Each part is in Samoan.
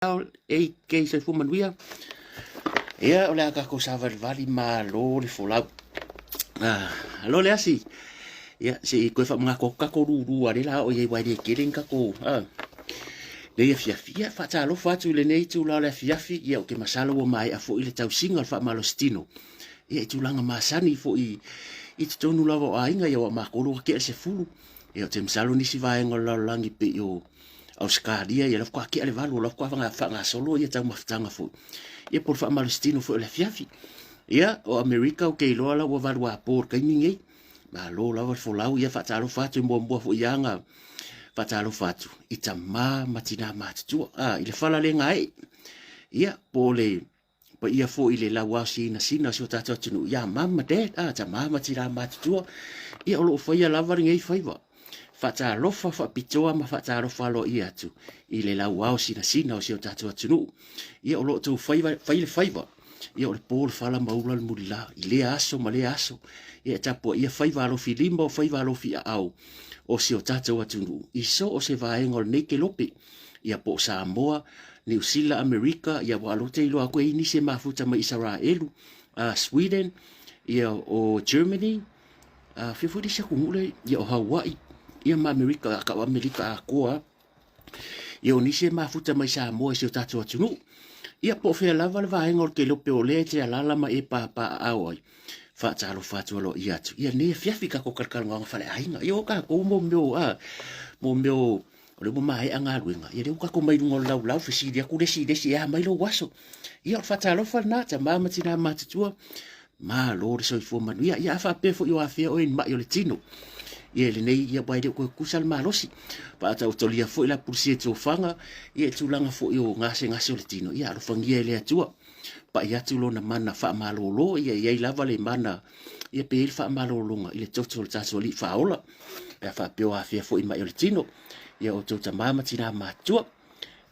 8K soifua manuia. Ia, o le a tatou savalivali malo le folau. Ah, alo le asi. Ia, se i koe whaamangako atu tatou lulu a le la o iai wai le kele ni tatou. Ah. Nei afiafi. Ia, whaatalofa atu i lenei tula o le afiafi. Ia, o te masalo ua maea foi le tausiga o le faamalositino. Ia, i tulaga masani foi i totonu lava o aiga, ia ua matou loa tea le 10. Ia, o te masalo nisi vaega o le lalolagi pei o Ausetalia, ia la faatoa tea le 8, o la faatoa faagasolo ia taumafataga foi. Ia po o le faamalositino foi o le afiafi. Ia, o Amerika ou te iloa la ua 8 apo i le taimi lenei. Malo lava le folau, ia faatalofa atu e muamua foi lava ona faatalofa atu i tama ma tina matutua, i le fala le gaee. Ia, po o le paia foi i le lauao sinasina o si o tatou atunuu, ia mum ma dad, tama ma tina matutua, ia o lo o faia lava lenei faiva. Faatalofa faapitoa ma faatalofa aloaia atu i le lauao sinasina o si o tatou atunuu. Ia o lo o outou faiva, fai le faiva, ia o le po le fala ma ula le mulila i lea aso ma lea aso. Ia e tapuaia faiva alofi lima o faiva alofi aao o si o tatou atunuu i so o se vaega o lenei kelope. Ia po o Samoa, Niu Sila, Amerika, ia ua alote iloa atu e i ai nisi e mafuta mai Isaraelu, Sweden, ia o Germany, fia foi le isi atunuu lea, ia o Hawaii, ia ma Amerika, a kau Amerika atoa. Ia o nisi e mafuta mai Samoa i si o tatou atunuu. Ia po o fea lava le vaega o le kelope o lea e te alaala ma e papaaao ai. Faatalofa atu aloaia atu. Ia nei afiafi tatou talatalanoaga faleaiga. Ia o tatou mo mea o, mo mea o o lea ua maea galuega, ia lea ua tatou mai luga o le laulau, fesili atu le isi i le isi, e a mai lou aso? Ia, o le faatalofa lena, tama ma tina matutua, malo le soifua manuia. Ia, a faapea foi o afea oe i ni mai o le tino, ia i lenei, ia, aua e le o toe tutusa le malosi. Faataotolia foi la pulisia i tofaga, ia i tulaga foi o gasegase o le tino, ia alofagia e le Atua. Pai atu lona mana faamalolo, ia i ai lava le mana, ia pe i ai le faamalologa i le toto o le tatou Alii Faaola. Pe a faapea o afea foi mai o le tino, ia outou tama ma tina matutua.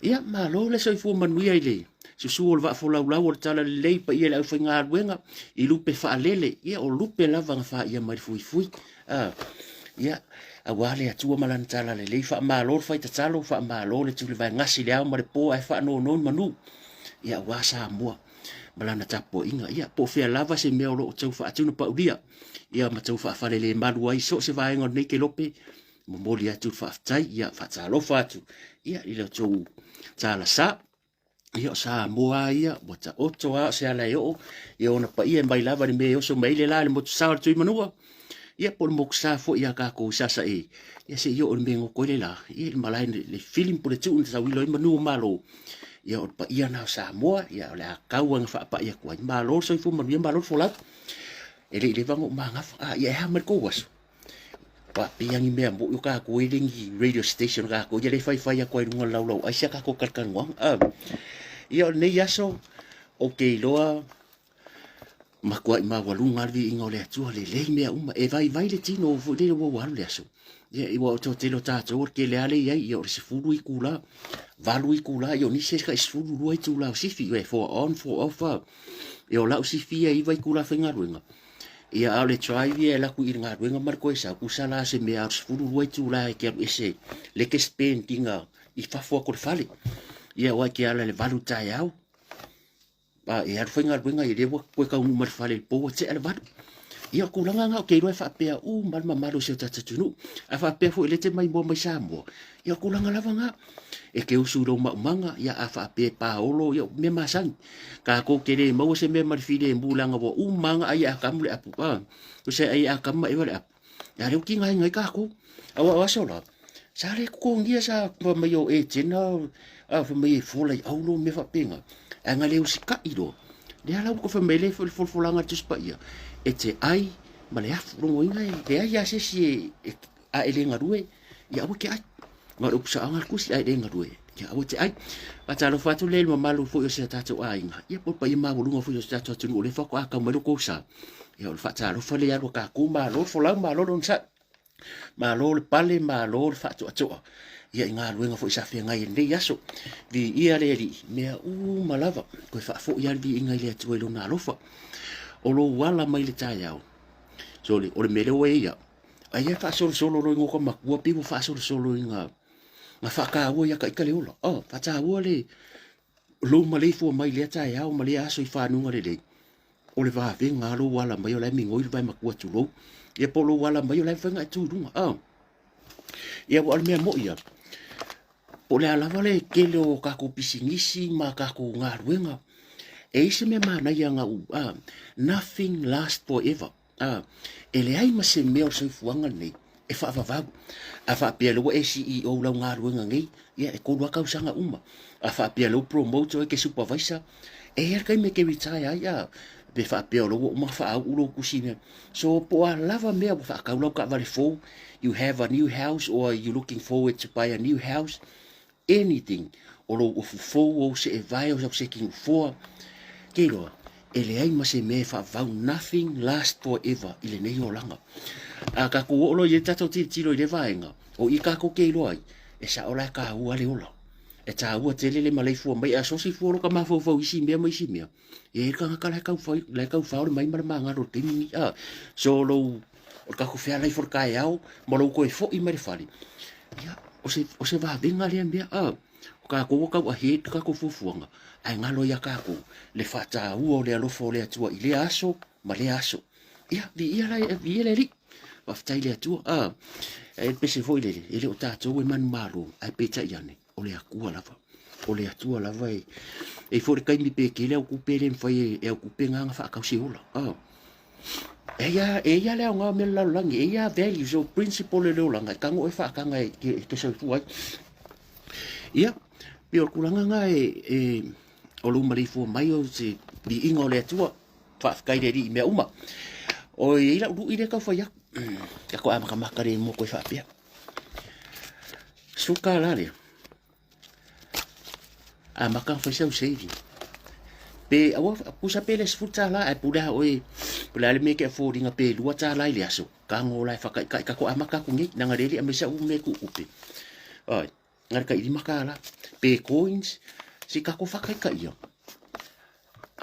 Ia, malo le soifua manuia i le susu o le vaa folaulau o le talalelei paia i le aufaigaluega i lupe faalele, ia o lupe lava na faia mai le fuifui. Ia, aua le Atua ma lana talalelei, faamalo le fai tatalo, faamalo le tulivaegasi i le ao ma le po ae faanono i manu. Ia, aua Samoa ma lana tapuaiga. Ia, po o fea lava se mea o lo o tau faatino paulia, ia ma tau faafalelemalu ai so o se vaega o lenei kelope, momoli atu le faafetai, ia faatalofa atu, ia i le tou talasa. Ia o Samoa lava ia, ua taoto lava o se ala e oo, ia ona paia e mai lava i le mea e oso mai ai le la i le motusa o le Tuimanua, ia po o le motusa foi ia tatou i Sasae, ia se i oo i le mea e goto ai le la, ia i le malae le fili po o le tuu na tauilo ai manu o Malo. Ia o le paia lena o Samoa, ia o le a tau lava ina faapai atu ai. Malo le soifua manuia, malo le folau. E le i leva ona ou magafa. A, ia e a mai le tou aso? Aua pei lava ni mea moni o tatou e le ni radio station a tatou ia lea e faifai atu ai i luga o le laulau aisa a tatou talatalanoaga. Ia o lenei aso, ou te iloa matuai maualuga lava le viiga o le Atua, lelei mea uma. E vaivai le tino foi lele ua ua alu le aso. Ia, aua o le toatele o tatou o le tele lava lea e i ai, ia o le 10 itula, 8 itula, ia o nisi e tai 12 itula o sifi, ia e four on, four off lava. Ia o lau sifi ia e 9 itula faigaluega. Ia a o le drive ia e alu atu i le galuega ma le toe sau, tusa la se mea o le 12 itula e te alu ese lea e te spend ina i fafo atu o le fale. Ia aua e te ala i le 8 i le taeao, a e alu faigaluega ia lea ua toe taunuu mai le fale i le po ua tea le 8. Ia o tulaga na ou te iloa e faapea uma le mamalu o si o tatou atunuu. A faapea foi o lea e te maimoa mai Samoa, ia o tulaga lava na. E te usu i lou maumaga, ia a faapea e paolo, ia o mea masani. Tatou te le maua se mea ma le filemu leaga ua uma lava ona ai e Atamu le apu. Tusa e ai e Atamu ma Eva le apu. Ia lea ua tigaina ai tatou. Aua o aso la, sa le totogia sa fai mai o Etena, a fai mai e fola i aulo mea faapena. Ae na le usitai loa. Lea la ua fai mai le folafolaga a le Tusi Paia, e te ai ma le afu. Lona uiga e leai lava se isi e, a e le galue, ia aua e te ai. Ma o le upu saoga a le Tusi, a e le galue, ia aua e te ai. Faatalofa atu lea i le mamalu foi o si a tatou aiga, ia po o le paia maualuga foi o si o tatou atunuu o lea faatoa tau mai lo outou sa. Ia o le faatalofa lea i alu a tatou, malo le folau, malo le onosai. Malo le pale, malo le faatoatoa. Ia i galuega foi sa feagai i lenei aso. Viia le Alii, mea uma lava, toe faafoi lava le viiga i le Atua i lona alofa. O lou ala mai le taeao, sole, o le mea lea ua i ai au, ai e faasolosolo loa i ngota matua, pei ua faasolosolo i ngā, ngā whakaua i a ka ika le ola. Oh, whataua le. lou maleifua mai lea taeao ma lea aso i fanuga lelei, o le vavega lou ala mai o la e migoi le vae matua tulou, ia po o lou ala mai o la e mafai ona e tu i luga. Ia ua o le mea moi ia, po o le a lava le tele o tatou pisinisi ma tatou galuega, e i ai se mea manaia na ou, nothing last forever. E leai ma se mea o le soifuaga lenei e faavavau. A faapea lea ua e CEO i lau galuega nei, ia e 3 lava tausaga uma. A faapea lea ua promote oe e te supervisor, e i ai le taimi e te retire ai, a, pe faapea o lea ua uma ona faauu lou tusi mea. So po o a lava mea ua faatau lau taavale fou, you have a new house or you looking forward to buy a new house, anything, o lou ofu fou, ou seevae, o sau sekinufoa, ke iloa, e leai ma se mea e faavavau, nothing last forever i lenei olaga. A tatou oo loa i ai tatou tilotilo i lea vaega, o i tatou te iloa ai, e sao la e taua le ola. E taua tele le maleifua mai, a sosi fua lo ka mafaufau i isi mea ma isi mea, e i ai le tagata la e taufai, la e taufao le mai ma le magalo i le taimi lenei. A, so lou, o le tatou fealai foi i le taeao ma lou toe foi mai le fale, ia, o se, o se vavega lea mea, a, o tatou ua tau ahead le tatou fuafuaga, ae galo ia tatou le faataua o le alofa o le Atua i lea aso ma lea aso. Ia, viia la, viia le Alii. Faafetai i le Atua. A, e pese foi lele, e le o tatou e manumalo, ae peitai ane, o le Atua lava. O le Atua lava e, e foi le taimi pe tele au tupe le mafai e, e au tupe na ona faatau se ola. A, e ia, e ia le aoga o mea le lalolagi, e ia values o principle o le olaga, e tago e faataga e, e, e te soifua ai. Ia, pei o le tulaga na e, e o lou maleifua mai o se viiga o le Atua. Faafetai le Alii i mea uma. O i ai lau lui lea tau fai atu. Tatou amatamata le mo koe faapea. Suka la lea. Amata ona fai sau saving. Pe aua pusa pe le $10 ae pule a oe po o le a le mea e te afford ina pe $2 i le aso. Tago la e whakaikai ka ko amata aku nei, nanga rere a mai sa u me ku upe. Ai, ngare ka $5, pe coins, si ka ko whakaikai ia.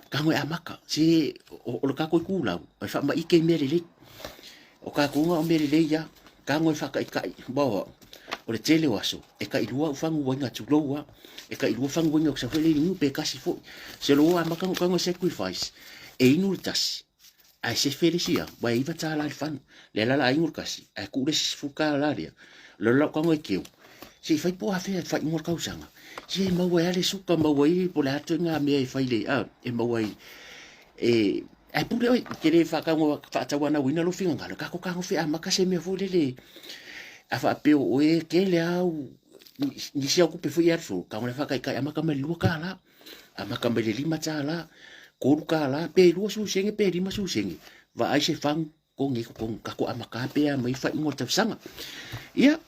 Ka ngoe amaka, si o, o le kako i kūlau, ai wha mai ke mea lelei. O ka kūnga o mea lelei ia, ka ngoe whakaikai, bawa, o le tele o aso, e ka ilua u whangu wainga tulou a, e ka ilua whangu wainga o sa le inu pe kasi foi. Se lo amaka ngo ka ngoe sacrifice, e inu le tasi, Ae sefe le isi au, ua e $9 le fanu. Le ala la aiga o le kasi, ae kuu le isi $10 lea. Le lau kago e keu. Se i fai po afea i faaiuga o le tausaga. Se e maua ai lava le suka, maua ai po o le a ituaiga mea e fai le, a, e maua ai e, ae pule oe, e te le faatago, faatauanauina lou finagalo, tatou tagofi e amata se mea foi lele a faapea o oe e tele lava au, nisi au tupe foi e alu solo, tago le faataitai amata mai le $2. Amata mai le $5, $3, pe 20 sene pe 50 sene, vaai se fagu, togi ai totonu, tatou amata pea mai faaiuga o le tausaga. Ia,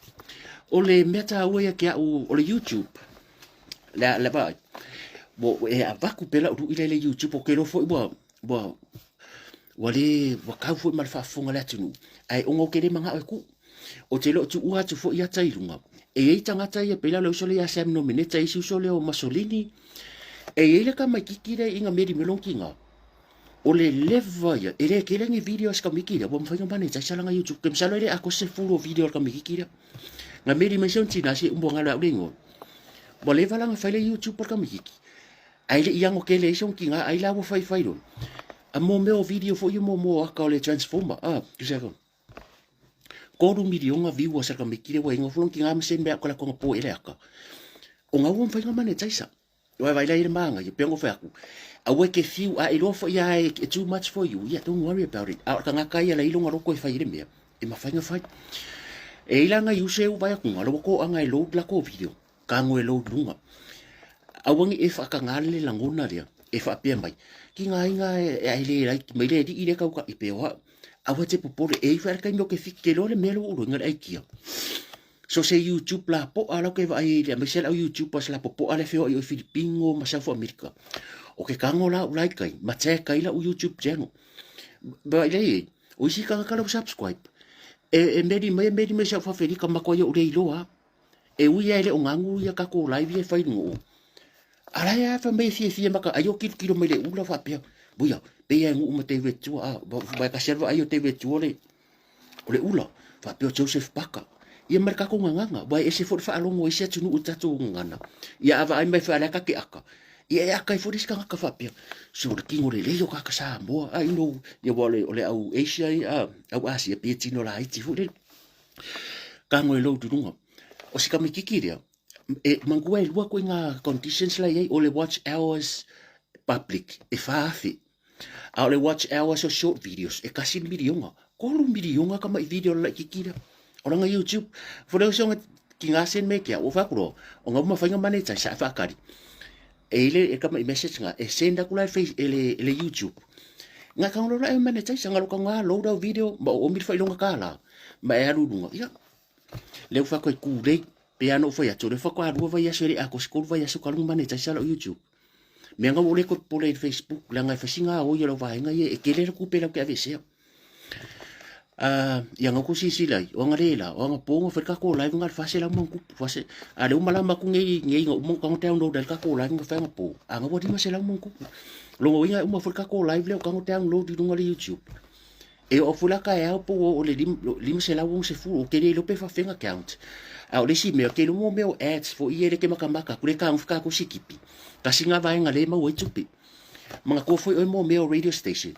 o le mea taua ia te au, o le YouTube, le, le vaai, e avatu pea lau lui lea i le YouTube, ou te iloa foi ua, ua, ua le, ua tau foi ma le faafofoga a le atunuu, ae ona ou te le manao e tuu. Ou te le o tuua atu foi ata i luga. E i ai tagata ia, pei la o le uso lea ia Sam Nomeneta, e isi uso lea o Masolini. E i ai le tamaititi lea i nga meri melon ki nga. O le leva ia, e le tele ni video a si tamaiti lea, ua mafai ona monetize lana YouTube. Ke masalo e le atoa se 10 o video a le tamaititi lea. Nga meri mai si ona tina se umbo ngalo au le ingoa. Ua leva la ona fai le YouTube a le tamaititi. Ae le i ano tele ai si ona tina, ai la ua fai fai loa. A mo mea o video foi ia mo mo aka o le transformer. Ah, 3 miliona viewers a le tamaiti lea ua i ai nofo lona tina ma se mea ka latou na poe le aka. O nga ua mafai ona monetize. Wai vai lai le manaia, pei ona fai atu, aua e te fiu, a iloa foi lava e too much for you, yeah, don't worry about it. A o le tagata ia lai lona loto e fai ai le mea, e mafai ona fai. E i ai la nai uso e ua vaai atu, la ua toaga e load latou video, tago e load luga. Aua ne i e faataga le lagona lea e faapea mai, ki ngā inga e ai le like mai le alii lea tau i pe oa. Aua te popole, e i whae le taimi o ke whiti, ke loa le mea lea ua uruinga le aikia. So se YouTube la po'a lau ke vaai ai le aemaise lau YouTube a se la popo'a le feoai o i Filipino ma South America. O ke kago la u like ai, ma tag ai lau YouTube channel. Vaai lea i ai, o isi tagata lau subscribe. E, e meri mai, e meri mai South Africa ma koa i o le iloa. E ui a e le o gagu ia tatou live ia e fai luga o. A la e fai mai e fiafia ma ka ai o kilokilo mai le ula faapea, Uia, pei a e nuu ma David Tua, a, vai kasi alu ai o David Tua le, o le ula, faapea o Joseph Parker. Ia ma le tatou gagana, ua e ese foi le faalogo a isi atunuu i le tatou gagana. Ia a vaai mai foi a le aka ke aka. Ia e aka ai foi le isi tagata faapea, se o le tino lelei o tagata Samoa, a you know, ia ua o le au Asia ia, au Asia pei e tino laiti foi lele. Tago e load i luga. O si tamaititi lea, e manatua e lua ituaiga conditions la e i ai, o le watch hours public e 4,000, a o le watch hours o short videos e $1 miliona. $3 miliona tamai video a le laititi lea. O lana YouTube. Fole o se ki ngā send me kia, ua whakuroa, o ngā uma whainga mane tai sa e whaakari. E ile e kama i message nga, e send aku la e, face, e le, e le YouTube. Nga kangolo la e mane tai sa ngalo ka ngā load au video, ma o omiri whailonga ka la, ma e alu lunga. Ia, leu whako e kūrei, pe ano whai atu, le whako a rua vai aso e le ako sikolu vai aso kalunga mane tai sa la YouTube. Mea nga ua le koe popole i le Facebook, leaga e fai o ia lau vaega ia, e tele le tupe lau ke aveesea. Ia nga kou silasila ai, o aga le la, o aga po nga fai le tatou live nga le 400 ma ona tupu, a lea ua malama atu nei, nei na uma ona tago download ai le tatou live na fai aga po, a na ua 500 ma ona tupu. Lona uiga e uma foi le tatou live lea o tago download i luga o le YouTube. E oo foi la taeao po ua oo i le 560, ou te le iloa pe faafefea ona count. A o le isi mea, ou te iloa mo mea o ads foi ia e le te matamata atu, le tagofi tatou sikipi. Tasi lena vaega lea e maua ai tupe. Manatua foi oe mo mea o radio station.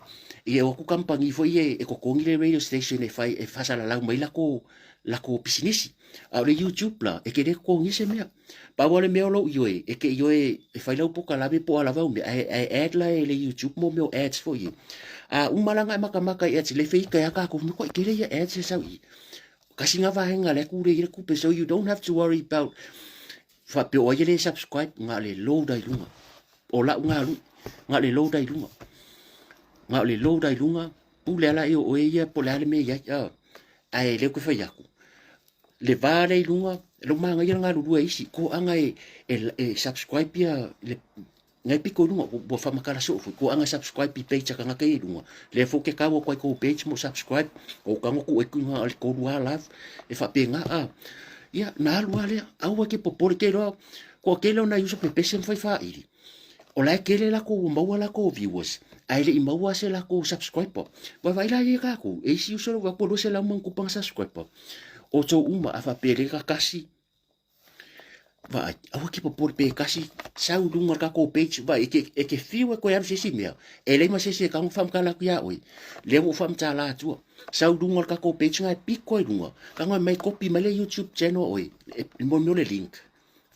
Ia e o atu kamupani foi ia e totogi le radio station e fai e faasalalau mai latou latou pisinisi. A o le YouTube la, e te le totogia se mea. Pau lava le mea o lou ioe, e te ioe e fai lau polokalame po o a lava au mea, ae, ae add la e le YouTube mo mea o ads foi ia. A uma la ona e matamata i ads, le feita ai tatou, matua tele ia ads e sau i i. Kasi nga vaega lea e kule ai le tupe, so you don't have to worry about faapea o ai e le subscribe, na o le load ai luga. O lau nga lui, na o le load ai luga. Na o le load ai luga, pule ala i o oe ia po o le a le mea i ai. Ae lea ou te fai atu, le va lea i luga, lou manaia le galulue ai isi, toaga e, e, e subscribe ia le ngai pito i luga, ua faamatala soo foi, toaga e subscribe i page a tagata ia i luga, lea foi ou te tau atu ai i kou page mo subscribe, o tago tuu atu i le tolu lava live, e faapena a. Ia, na alu lava lea, aua e te popole, te iloa, toatele o nai uso pepese ma fai faili. O la e tele lakou ua maua lakou viewers, ae le i maua se lakou subscriber. Vaavaai la ia tatou, e isi uso ua 200 ma ona tupu ana subscriber. O tou uma, a faapea le tasi, vaai, aua ke popole pe tasi, sau i luga o le tatou page, vaai, e te, e te fiu e toe alu se isi mea, e leai ma se isi e tago faamatala atu ia oe. Lea ua ou faamatala atua. Sau i luga o le tatou page na e piko ai luga, tago e mai copy mai le YouTube channel a oe, e mo le link.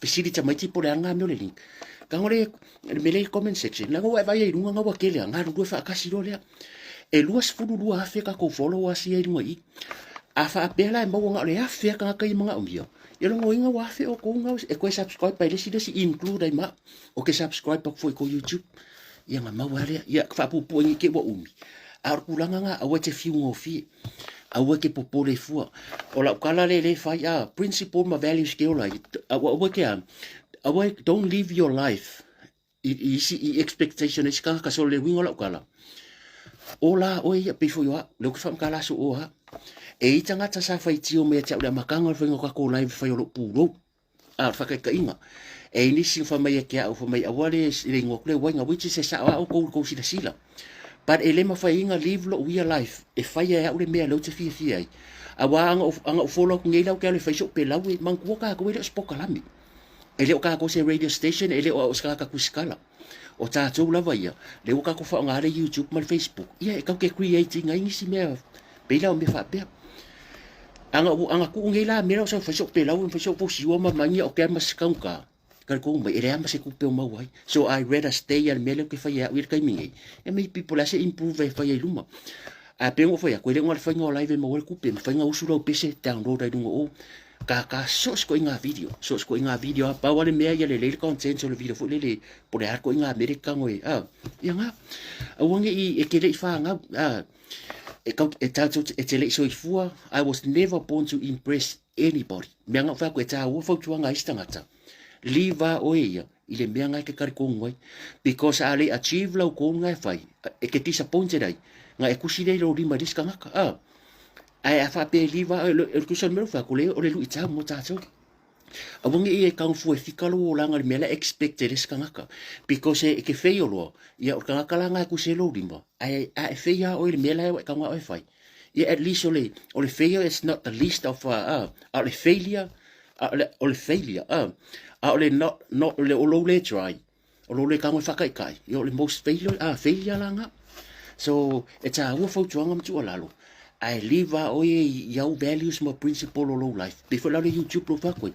Fesili tamaiti po o le a nga mea o le link. Tago le le mea lea i comment section, leaga ua e vaai ai i luga nga ua tele a, galulue faatasi loa lea. E 22,000 tatou followers ia i luga i i. A faapea la e maua na o le 1,000 a tagata ia manaomia, ia lona uiga ua 1,000 outou nga e toe subscribe ai le isi le isi include ai ma au. Ou te subscribe atu foi i kou YouTube. Ia ona maua ai lea. Ia faapuupuu ai ne i te i ua umi. A o le tulaga lena, aua e te fiu gofie. Aua e te popole fua. O lau tala lea e fai, a principle ma values ke ola ai. Aua, aua ke a, aua don't live your life i, i isi i expectation i isi tagata. So le uiga o lau tala, ola oe ia pei foi o au, lea ou te faamatala aso o au. E i ai tagata sa faitio mai ia te au i le amataga o le faiga o tatou live fai o lou pulou. A o le faataitaiga, e i ai nisi na fai mai ia te au, fai mai aua le le igoa atu le uaina, which is e sao lava outou i le tou silasila. But e le mafai ai ona live lou ia life e faia e au le mea lea ou te fiafia ai. Aua ana ou, ana ou follow atu nei la ou te alu e fai so'u pelau e manatua tatou e le o se pokalame. E le o tatou se radio station, e le o au o se tagata tusikala. O tatou lava ia, lea ua tatou faaaoga le YouTube ma le Facebook, ia e tatou te create ina ai nisi mea, pei la o mea faapea. Ana ua, ana tuu nei la mea la o sau fai so'u pelau ma fai so'u fausiua ma magia o ke ama se kaunka, talikonu mai, e leai ma se tupe o maua ai. So I rather stay a le mea lea ou te faia e au ia i le taimi nei, ia maybe po o le a se improve e fai ai i luma. Ae pei ona ou fai atu, e le o na o le faiga o live e maua ai le tupe, e mafai ona usu lau pese, download ai i luga o o, kākā so o se ituaiga video, so o se ituaiga video lava, pau lava le mea ia lelei le content o le video foi lele, po o le a le ituaiga mea lea e te tago ai, a, ia na. Aua ne i, e te le i fanau, a, e, kau, e tatou, e te le i soifua, I was never born to impress anybody. Mea na ou fai atu, e tāua fautuaga a isi tagata, leave a oe ia i le mea na e te talikonu ai. Because a le achieve lau goal na e fai, e te disappointed ai, na e kusi lea i lou lima i le isi tagata, a. Ae a faapea e leave a oe, o le tusa o le mea lea ou fai atu, o le luitau mo tatou. Aua ne i e tago fua e fika lou olaga i le mea la e expect e le isi tagata. Because e te fail loa, ia o le tagata la na e kusi ai lou lima, ae a e fail lava oe i le mea la e tago lava oe e fai, ia at least o le, o le failure is not the least of, a o le failure, a o le, o le failure, a o le not, not, o lou le try. O lou le tago e faataitai, ia o le most failure, ah, failure la na. So, e tāua fautuaga ma tuualalo, ae live a oe i au values ma principle o lou life. Pei foi la o le YouTube lou fai atu ai.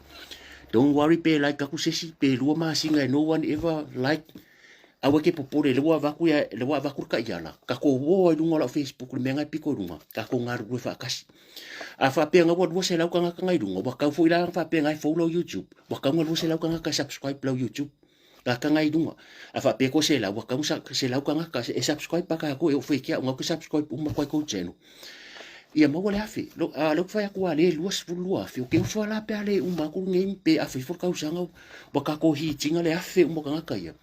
Don't worry pe like aku se isi, pe lua masina e no one ever like. Aua e te popole, lea ua avatu ia, lea ua avatu le taiala. Tatou o ai luga o lau Facebook le mea na e pito i luga, tatou galulue faatasi. A faapea na ua 200 tagata na i luga, ua tau foi la na faapea na e fou lau YouTube, ua tau na 200 tagata e subscribe lau YouTube. Tagata na i luga. A faapea ko 100, ua tau na 100 tagata e subscribe pa tatou e oo foi ki au, na ou te subscribe uma atu ai kou channel. Ia maua le afe. Lo, a, lea ou te fai atu a le 22 afe, o ke oso a la pe a le uma atu lenei pe afe ifo le tausaga, ua tatou hitina le afe uma o tagata ia.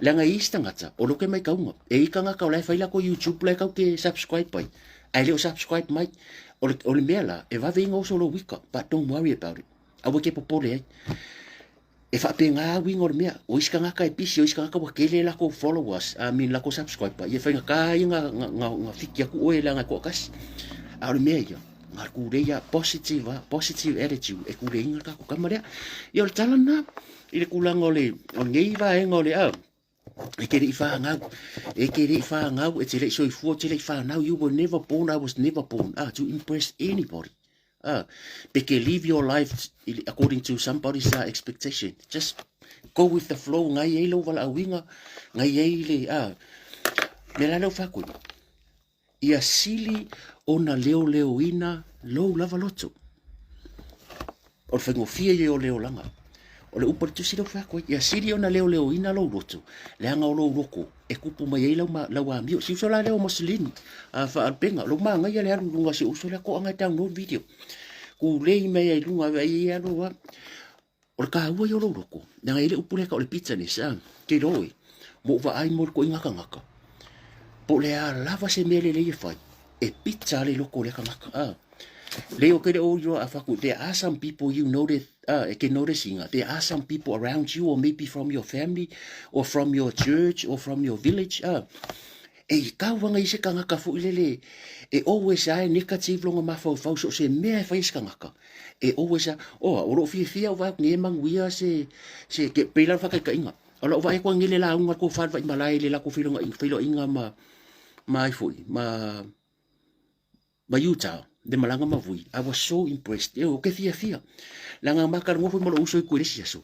Leaga e i isi tagata, o lea ou te maitauga, e i tagata o la e fai latou YouTube la e tatou te subscribe ai, ae le o subscribe mai. O le mea la, e vave ina oso lou ika, but don't worry about it. Aua e te popole ai. E faapena uiga o le mea, o isi tagata e pisi, o isi tagata ua tele latou followers, I mean latou subscriber, ia faigata ia na fiki atu oe leaga e toatasi. A o le mea ia, na tulei lava, positive lava, positive attitude e tuleiina le tatou tama lea. Ia o le tala lena i le tulaga o le o lenei vaega o le a e te le i fanau, e te le i fanau, e te le i soifua, e te le i fanau, you were never born, I was never born, ah, to impress anybody. Ah, pe ke live your life according to somebody's expectation. Just go with the flow, ngai ai lou valaauina, ngai ai le, ah, me la leu whakui. Ia sili ona leoleoina lou lava loto. O le faigofie ia o le olaga. O le upu a le Tusi lea ua fai atu ai, ia sili ona leoleoina lou loto, leaga o lou loko e kupu mai ai lau, lau amio. Si uso la lea o Moselini, a faalupega, lou magaia le alu i luga o si uso lea toaga e download video. Kulei mai ai i luga, ai ai alu a. O le taua ia o lou loko, leaga e i ai le upu lea e tau o le bitterness, a, ke iloa oe, mo vaai mo le koiga tagata, po o le a lava se mea lelei e fai, e pita le loko o lea tagata, a. Lei o ke le o iloa a faku, there are some people you know that, e ke notice inga, there are some people around you or maybe from your family or from your church or from your village, e i kau anga i se kangaka foi lele, e always ae negative longa mafaufau so se mea e fai se kangaka. E always a, oh, o loo fiafia o vae nge manuia se, se, ke, pei la whakaikainga. O loo vae kua ngele la unga ko whanwa i malae le la ko whiloinga ma, ma ai foi, ma, ma Utah, le malaga ma vui. I was so impressed. E o ke fiafia. Leaga ma ka logo foi ma lou uso i koe le isi aso.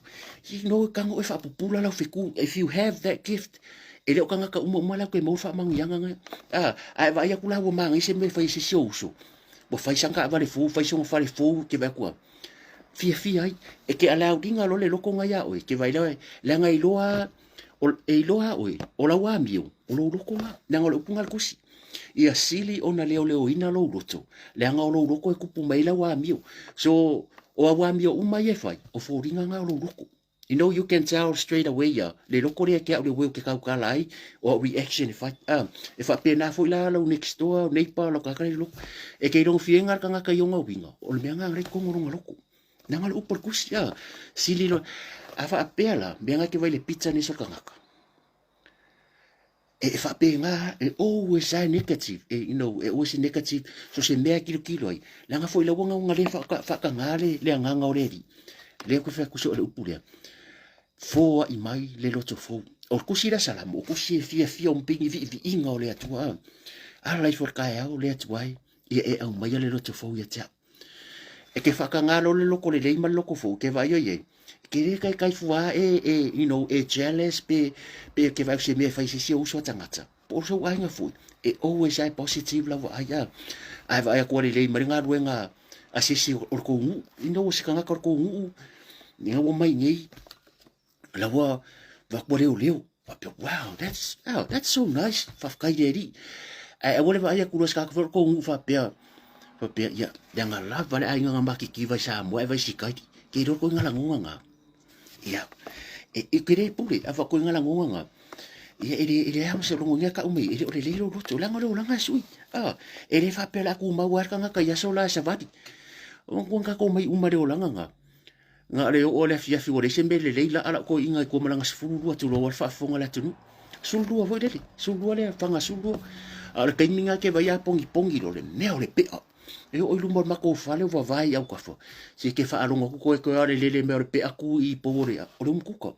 You know, e kago e faapupula lau feku. If you have that gift, e le o kangaka uma uma lau ke mau faamanuiaga nga. Ah, ae vaai atu la ua magai se mea e fai e se isi ou uso. Ua fai sana taavale fou, fai sona fale fou, ke vaai atu a. Fiafia ai. E ke alaauliga loa le loko nga iā oe. Ke vaai lea, leaga e iloa, e iloa oe, o lau amio, o lou loko nga. Leaga o le upu nga a le Tusi. Ia sili ona leoleoina lou loto, leaga o lou loko e kupu mai lau amio. So, o au amio uma ia e fai, o foliga nga o lou loko. You know, you can tell straight away ia, le loko lea ke au le ueu ke kaukala ai, o au reaction e fai. Ah, e faapena foi la lau next door, neighbor, lau kakala i loko. E ke ilonga fienga le kangaka i onga uiga, o le mea nga ngai kongo longa loko. Nanga le upu le kusi, ah, sili lo, a faapea la, mea ngai ke vai le pizza ni so kangaka. E faapena, e always a negative, e, you know, e always negative, so se mea e kilokilo ai. Leaga foi lau aga le whaakanga le, le agaga o le Alii. Lea koe whai kusi o le upu lea. Foai mai le loto fou. O le kusi lea Salamo, o kusi e fiafia o mpingi viiviiga o le Atua. Ala ifo le taeao le Atua e, ia e aumaia le loto fou ia te au. E ke whakangalo le loko lelei ma le loko fou, ke vaai oi e, ke le kai kai fua e, e, you know, e jealous pe, pe ke vaai se mea e fai se si o uso a tangata. Po o sou aiga foi, e always ai positive lava ai a. Ai vaai aku lelei ma le galuega a se si o le kou nuu. You know, se kangaka o le kou nuu, ni ua mai nei, la ua va kua leo leo. Faapea, wow, that's, oh, that's so nice. Faafetai le Alii. Ae aua le vaai atu loa se tagata foi o le tou nuu faapea, faapea, ia, leaga lava le aiga na makikiva i Samoa e vai sikaili. Ke iloa koe ngala ngonga nga. Ia, e, e ke le pule, a fa koe ngala ngonga nga. Ia, e le, e le ao se longo ngia kau mei, e le o le lei lou loto, leaga o le olaga e sui. Ah, e le faapea o le a tumau ai le tagata i aso la e savali. O kua tatou mai uma le olaga nga. Na o le oo o le afiafi ua leai se mea lelei laa lau toeaiina i tua ma lana 12 tulou a le faafofoga a le atunuu. 12 foi lele, 12 lea, faga 12. A o le taimi lena ke vaai a pongipongi loa le mea o le pe'a. E oo i luma o le matou fale o vavae i autafa. Se ke faalogo atu koe koe a le lele mea o le pe'a tu i pou o le o le umukuka.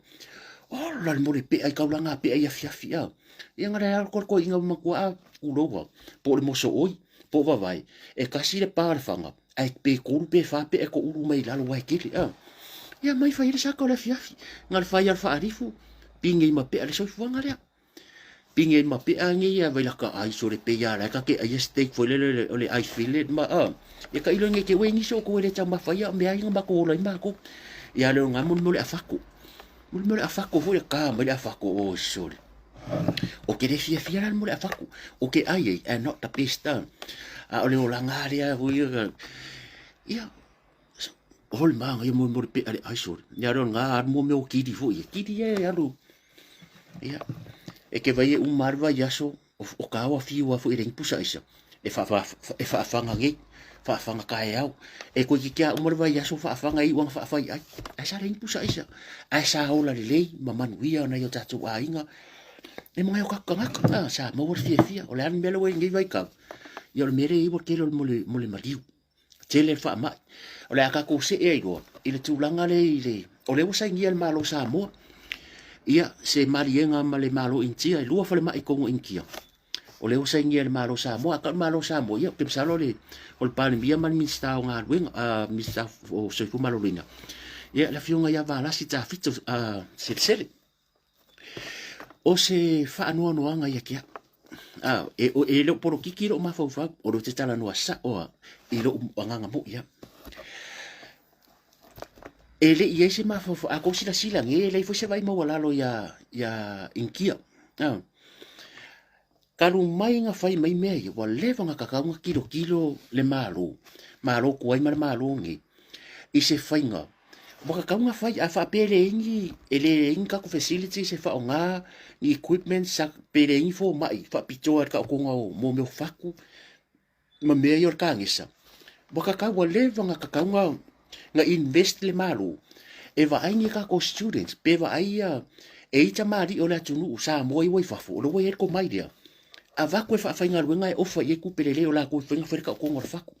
Ola le mo le pea i kaulanga pea i afiafi a. Ia ngare a ko ko inga matua a ulowa po le moso oi po vavai e kasi le pa le fanga ai pe kuru pe fa pe e ko uru mai lalo wai kele a. Ia mai fai le saka o le afiafi ngal fai al fa arifu pinge ma pea le soifuanga lea. Pinge ma pea nge ia vai laka ai so le pe ia la ka ke ai steak foi le le o le ai fillet ma a. Ia ka ilo nge ke we ni so ko le tau mafai a me ai nga ma ko la ma ko. Ia le nga mo mo le afako. Mo mo le afako foi le ka mai le afako o so le. O ke le fia fia la mo le afako. O ke ai ai and not the best. A o le o la nga le a foi ia hol ma nga mo mo le pe ale ai so. Ia le nga mo me o kiri foi. Kiri e alu. Ia, e ke vai e uma le vaiaso, o ka awa fiu a foi rengi pusa isa. E e whaawhanga ngei, whaawhanga kae au. E koe ki kia uma le vaiaso whaawhanga i uanga whaawhai ai. Ai sa rengi pusa isa. Ai sa ola le lei, ma manuia na i o tātou āinga. E mga o kakangaka, ah, sa maua le fia fia. O le anu mea le wei ngei vai kau. Ia o le mere iwa kele o le mole, mole maliu. Tele le faamai. O le a tatou see ai loa i le tulaga lea i le, o lea ua sainia e le Malo o Samoa ia se maliega ma le Malo Initia, e lua falemai i totonu o Initia. O lea ua sainia e le Malo o Samoa, a tau le Malo o Samoa, ia ou te masalo le, o le Palemia ma le Minisita o Galuega, Minisita o Soifua Maloloina, ia le Afioga ia Valasi Tafito Selesele. O se faanoanoaga ia te au. A, e, o, e le o polokiki lou mafaufau, o lea ou te talanoa sao a i lou agaga moi a. E le i ai se mafaufau, a kou silasila nge, e leai foi se vai maualalo ia, ia Initia. A, talu mai na fai mai mea ia, ua leva na kakau na kilokilo le Malo, Malo tuai ma le Malo nei, i se faiga ua kakau na fai, a faapea e leai ni, e leai ni tatou facilities e faaaoga, ni equipments pe leai ni fomai faapitoa i le taotoga o mo mea o fatu ma mea ia o le kanesa. Ua kakau, ua leva na kakau na invest le Malo e vaai ni tatou students pe vaai ia e i tamalii o le atunuu Samoa ia ua i fafo, o lea ua i ai le komai lea. Avatu e faafaigaluega e ofa i ai tupe lelei o latou e fai na fai le taotoga o le fatu.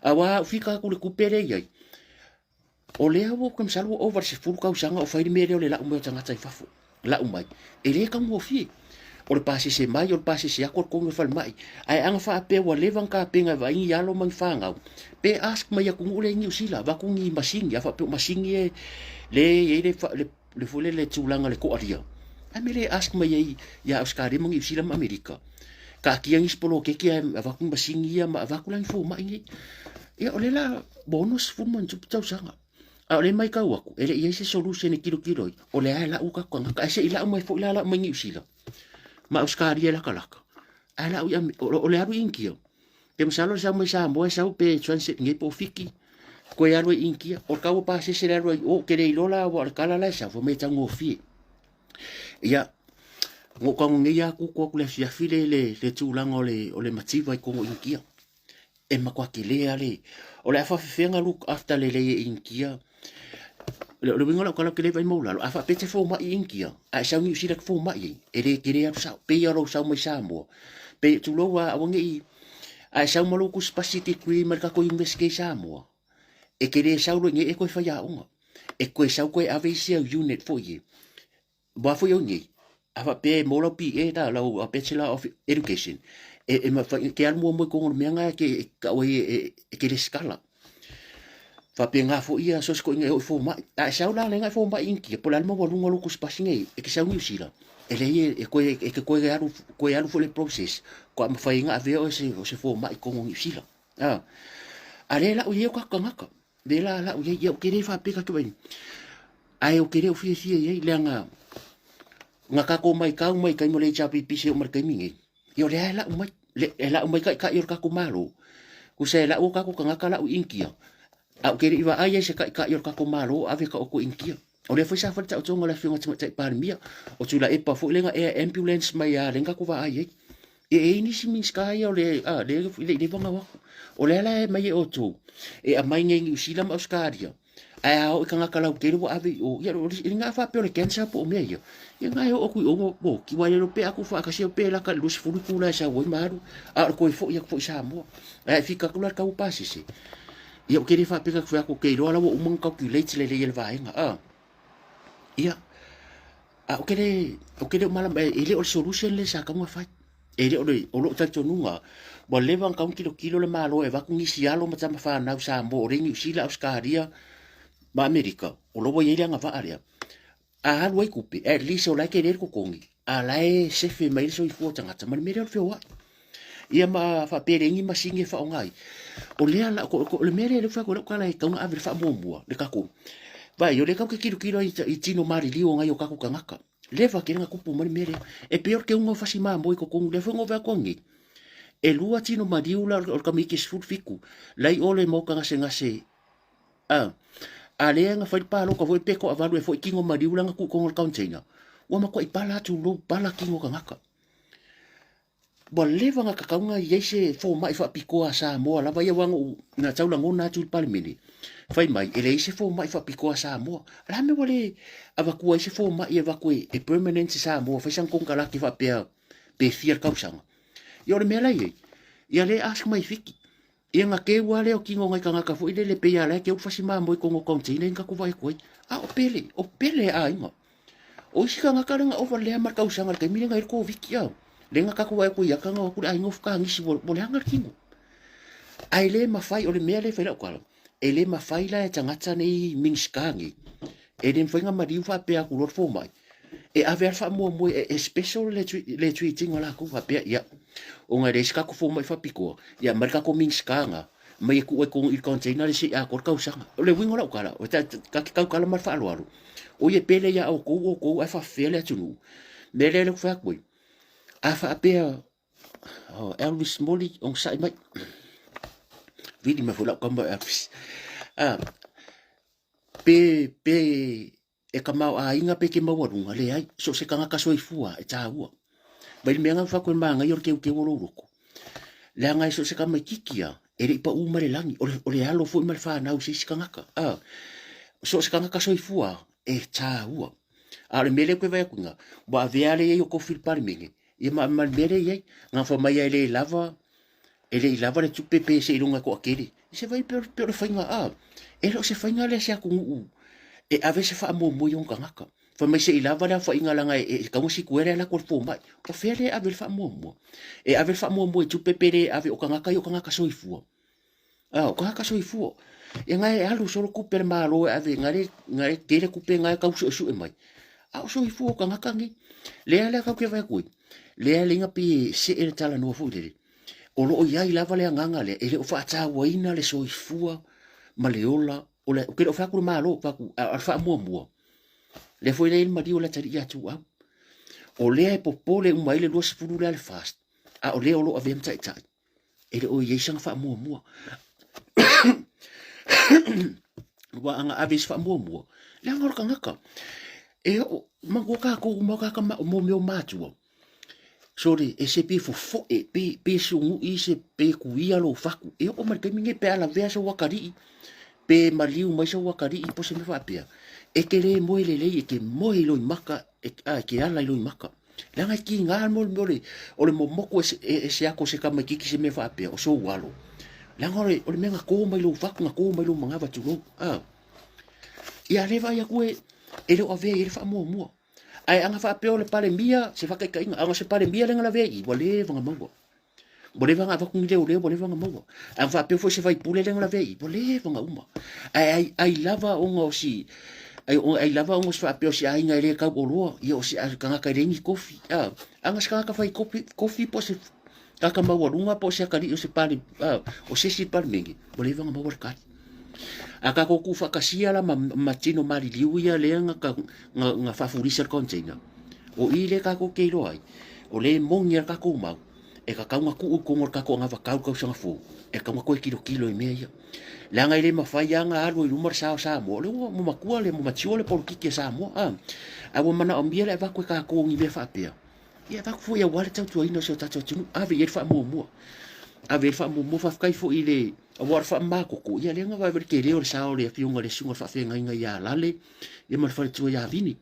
Aua a fika atu le tupe lea e i ai, o lea ua, ou te masalo ua ova i le 10 tausaga o fai le mea lea o le lau mai o tagata i fafo. Lau mai. E le taugofie. O le pasese mai, o le pasese atu o le togi o le falemai. Ae ana faapea ua leva ona tapena e vaai ni alo ma ni fanau, pe ask mai atunuu lea i Niu Sila, avatu ni masini, a faapea o masini e le i ai le, le, le foi lea le tulaga le toalia. Ae me le ask mai ai ia Ausetalia ma Niu Sila ma Amerika. Taatia nisi poloketi ae avatu ni masini ia ma avatu la ni fomai nei. Ia o lea la ua 60 ma ni tupu tausaga. A o lea e matau atu, e le i ai se solution e tilotilo ai, o lea e lau tatou tagata. Ae se i lau mai foi la lau mai Niu Sila ma Ausetalia e latalata. Ae lau i o le alu i Initia. Pe masalo le sau mai Samoa e sau pe transit nei po o Fiti, koe alu ai i Initia. O le tau o pasese le alu ai i o, ou te le iloa la aua o le tala la e sau, fai mai e taugofie. Ia, na ou tago nei lava kuku atu i le afiafi le, le, le tulaga o le, o le mativa i totonu o Initia. E matua tele lava le, o le a faafefea ona look after lelei e Initia. O le uiga o lau tala ou te le vaai maualalo, a faapea e te fomai i Initia, a e sau i Niu Sila e te fomai ai, e le tele alu sao, pei lava o lou sau mai Samoa. Pei, tulou lava, aua ne i, a e sau ma lou tusipasi degree mai le tatou University i Samoa, e te le sau loa i inei e toe faiaoga. E toe sau toe ave isi au unit foi e. Aua foi au nei, a faapea e maua lau BA la, lau Bachelor of Education, e, e mafai, e te alu muamua i totonu o le mea lena e te, e tau ai e, e te resitala. Faapena foi ia so o se toeaiina e oo i fomai. A e sau la lea na e fomai i Initia, po o le a le maualuga o lou tusipasi nei, e te sau i Niu Sila, e leai e, e toe, e te toe alu, toe alu foi le process, faatoa mafai ai ona avea oe o se fomai i totonu o Niu Sila. A, a lea la o i ai o tatou tagata, lea la la o i ai, ia ou te le faapea tatou ai, ae ou te le o fiafia i ai, leaga na tatou matau mai taimi o le HRPP seia oo mai le taimi nei, ia o lea e lau mai, le, e lau mai taitai o le tatou Malo. Tusa e lau o tatou tagata lau i Initia, ae ou te le i vaai ai i se taitai o le tatou Malo o ave taoto i Initia. O lea foi sa fai le taotoga a le Afioga i le Tamaitai Palemia, o Tuilaepa foi lea na air ambulance mai lava lea na tatou vaai ai. E i ai nisi Minisita ia o le, a, le, le i leva ona o atu. O le a la e aumai e outou, e aumai nei i Niu Sila ma Ausetalia, ae a oo i tagata lautele ua ave i o, ia o le na faapea o le cancer po o mea ia, ia na e oo atu i o, ua oti, aua e le iloa pe a tuufaatasi au pe lata i le 20 itula e sau ai ma alu, a o le toe foi atu foi i Samoa. Ae fika atu la le tau o pasese. Ia ou te le faapea atu fai atu, ou te iloa la ua uma ona calculate lelei e le vaega, a. Ia. A o ke le, o ke le o malama, e le o le solution le sa kaunga fai. E le o le, o loo talitonuga, ua leva ona kaunga tilotilo le Malo e avatu nisi alo ma tama fanau Samoa o lea i Niu Sila, Ausetalia ma Amerika, o la ua i ai le agavaa lea. A alu ai tupe, at least o la e tele le totogi, a la e sefe mai ai le soifua o tagata ma le mea lea o le feoai. Ia ma faapea e leai ni masini e faaaoga ai. O lea la, o le mea lea lea ua fai atu ai lau tala e tatau ona ave le faamuamua le tatou. Vaai, o lea tatou te tilotilo ai i tino maliliu o nai o tatou tagata. Leva tele na tupu mai le mea lea. E pei o le teuga o fasi mamoe i totonu, lea foi na ou vaai atu ananei, e lua tino maliu la o le tamaiti e 17, la i o le maota gasegase a, a lea na fai le palota foi pe toavalu e foi tino maliu la na tuu i totonu o le container, ua matuai pala tulou, pala tino o tagata. Ua leva ona tatau ona i ai se fomai faapitoa a Samoa lava ia aua na ou na tau lagona atu i le Palemene, fai mai e leai se fomai faapitoa a Samoa. O le a mea ua le avatua ai se fomai e avatu e permanent i Samoa, fai sana konekarate faapea pe fia le tausaga. Ia o le mea la e i ai, ia lea e ask mai Fiti, Ia na keu lava lea o tino o nai tagata foi lele pei a la e keu le fasi mamoe i totonu o container ia na tatou vaai atu ai. A o Pele, o Pele a aiga. O isi tagata lea na ova lea ma le tausaga i le taimi lea na i ai le Koviti a. Lea na tatou vaai atu i ata na o atu le aiga o fukagisi ua leaga le tino. Ae le mafai, o le mea lea e fai lau tala, e le mafai la e tagata nei Minisita nei, e le mafai ona maliu faapea atu loa le fomai, e ave lava le faamuamua e special le treat ina latou faapea, ia, ona e leai se tatou fomai faapitoa, ia aumai le tatou Minisita lena, aumai e tuu ai i totonu i le container lea se i atoa le tausaga. O le uiga o lau tala, ta te tautala ma le faaaloalo, oi e pele ia outou outou ae faafefea le atunuu. O le mea lea ou te fai atu ai, a faapea oh, Elvis Moli, onosai mai. Vili mai foi lau tama Elvis. Ah, pe, pe, e tamaoaiga pe te maualuga, leai, so o se tagata soifua e taua. Mai le mea na fai manaia o le teuteu o lou loto. Leaga e so o se tamaititi lava, e le i pau mai le lagi, o le alo foi ma le fanau i se isi tagata. A, so o se tagata soifua e taua. A o le mea lea ou te vaai atu i ina, ua avea lea i ai o tofi i le Palemene, ia ma le mea lea e i ai, na fai mai e le lava, e le i lava le tupe pe seiloga e toatele. Se vai pe o le faiga a, e le o se faiga lea se atunuu e ave se faamuamua i ona tagata. Fai mai se i lava le aofaiga leaga e tatau ona sikuea le ala atu a le fomai. O fea lea e ave le faamuamua? E ave le faamuamua i tupe pe le ave o tagata ia o tagata soifua. A, o tagata soifua. Ia na e alu solo tupe a le Malo e ave, na le, na le tele tupe na e tau suesue mai. A o soifua o tagata nei. Lea lea tatou te vaai atu ai, lea le iga pei e see le talanoa foi lele. O lo o i ai lava le agaga lea, e le o faatauaina le soifua ma le ola o le, ou te le o fai atu le Malo, fai atu, a o le faamuamua, lea foi e i ai le maliu o le atalii ia Tuuau. O lea e popole uma ai le 20 lea a le FAST, a o lea o lo o avea ma taitai, e le o i ai sana faamuamua. Ua ana ave i se faamuamua, leaga o le tagata. E oo, manatua tatou uma o tagata mo mea o matua, Sorry, e se pe fofoe, pe, pe sunu'i se pe kuia lou fatu. E oo mai le taimi nei pe a lavea sou atalii, pe maliu mai sou atalii po o se mea faapea, e te le moe lelei, e te moe i loimaka, e, a, e te ala i loimaka. Leaga e kiga mo le mea o le, o le momoku e, e, e se ako se tamaititi se mea faapea, o sou alo. Leaga o le, o le mea na kō mai lou fatu, na kō mai lou manava tulou. A. Ia le vaai atu e, e le o avea i ai le faamuamua. Ae ana faapea o le Palemia, se faataitaiga, ana o se Palemia lea na lavea i i, ua leva ona maua. Ua leva ona avatu ni leoleo, ua leva ona maua. Ana faapea foi se faipule lea na lavea i i, ua leva ona uma. Ae ai, ai lava ona o si, ai, ai lava ona o si faapea o si aiga e le tau oloa, ia o si tagata e leai ni kofi. A, ana se tagata fai kofi, kofi po o se tagata maualuga po o se atalii o se pale, a, o se isi i le Palemene, ua leva ona maua le tali. A tatou tuufaatasia la ma, ma tino maliliu ia lea na, na, na faafulisa le container, o i lea tatou te iloa ai, o lea e moni a le tatou mau, e tatau ona tuu i totonu o le tatou anavatau le tausaga fou, e tatau ona toe tilotilo i mea ia. Leaga e le mafai lava ona alu ai i luma le sa o Samoa, o lea ua matua le, ua mature le polokiki a Samoa, a, ae ua manaomia le avatu e tatou o ni mea faapea, Ia avatu foi aua le tautuaina o si o tatou atunuu, ave i ai le faamuamua. Ave i ai le faamuamua, faafetai foi i le aua o le faamamatoto, ia lea na vaai le tele o le sao o le afioga i le susuga i le faafeagaiga ia Lale, ia ma le faletua ia Vini.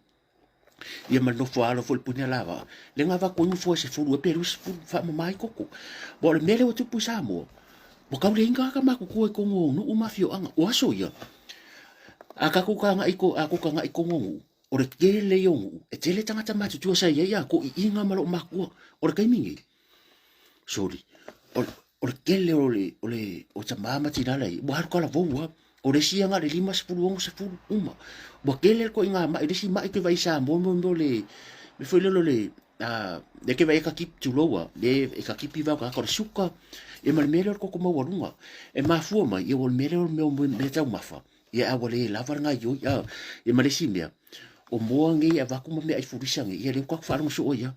Ia ma le nofo alo foi i le Punialavaa, lea na avatu ai nofoa e 10 ea pe 20 faamama ai koko. Aua o le mea lea ua tupu i Samoa, ua tau leai ni tagata matutua i totonu o nuu ma afioaga. O aso ia, a tatou agai i totonu o nuu, O le tele ia o nuu, e tele tagata matutua sa i ai a toeaiina ma lou matua. O le taimi nei, sorry, o le tele o le, o le, o tama ma tina la i, ua alu talavou lava. O le isi ia na o le 50, 60 uma. Ua tele le ituaiga mai, le isi mai ke vaai i Samoa mo mea o le, mea foi lele o le, lea ke vaai e katipi, tulou lava, lea e katipi vao tagata o le suka, ia ma le mea lea o le toto maualuga. E mafua mai, ia ua o le mea lea o le mea o meataumafa, ia a ua le lava le gaoioi, ia ma le isi mea, o moa nei e avatu ma meaai fulisa nei, ia lea ua tatou faalogo soo ai lava.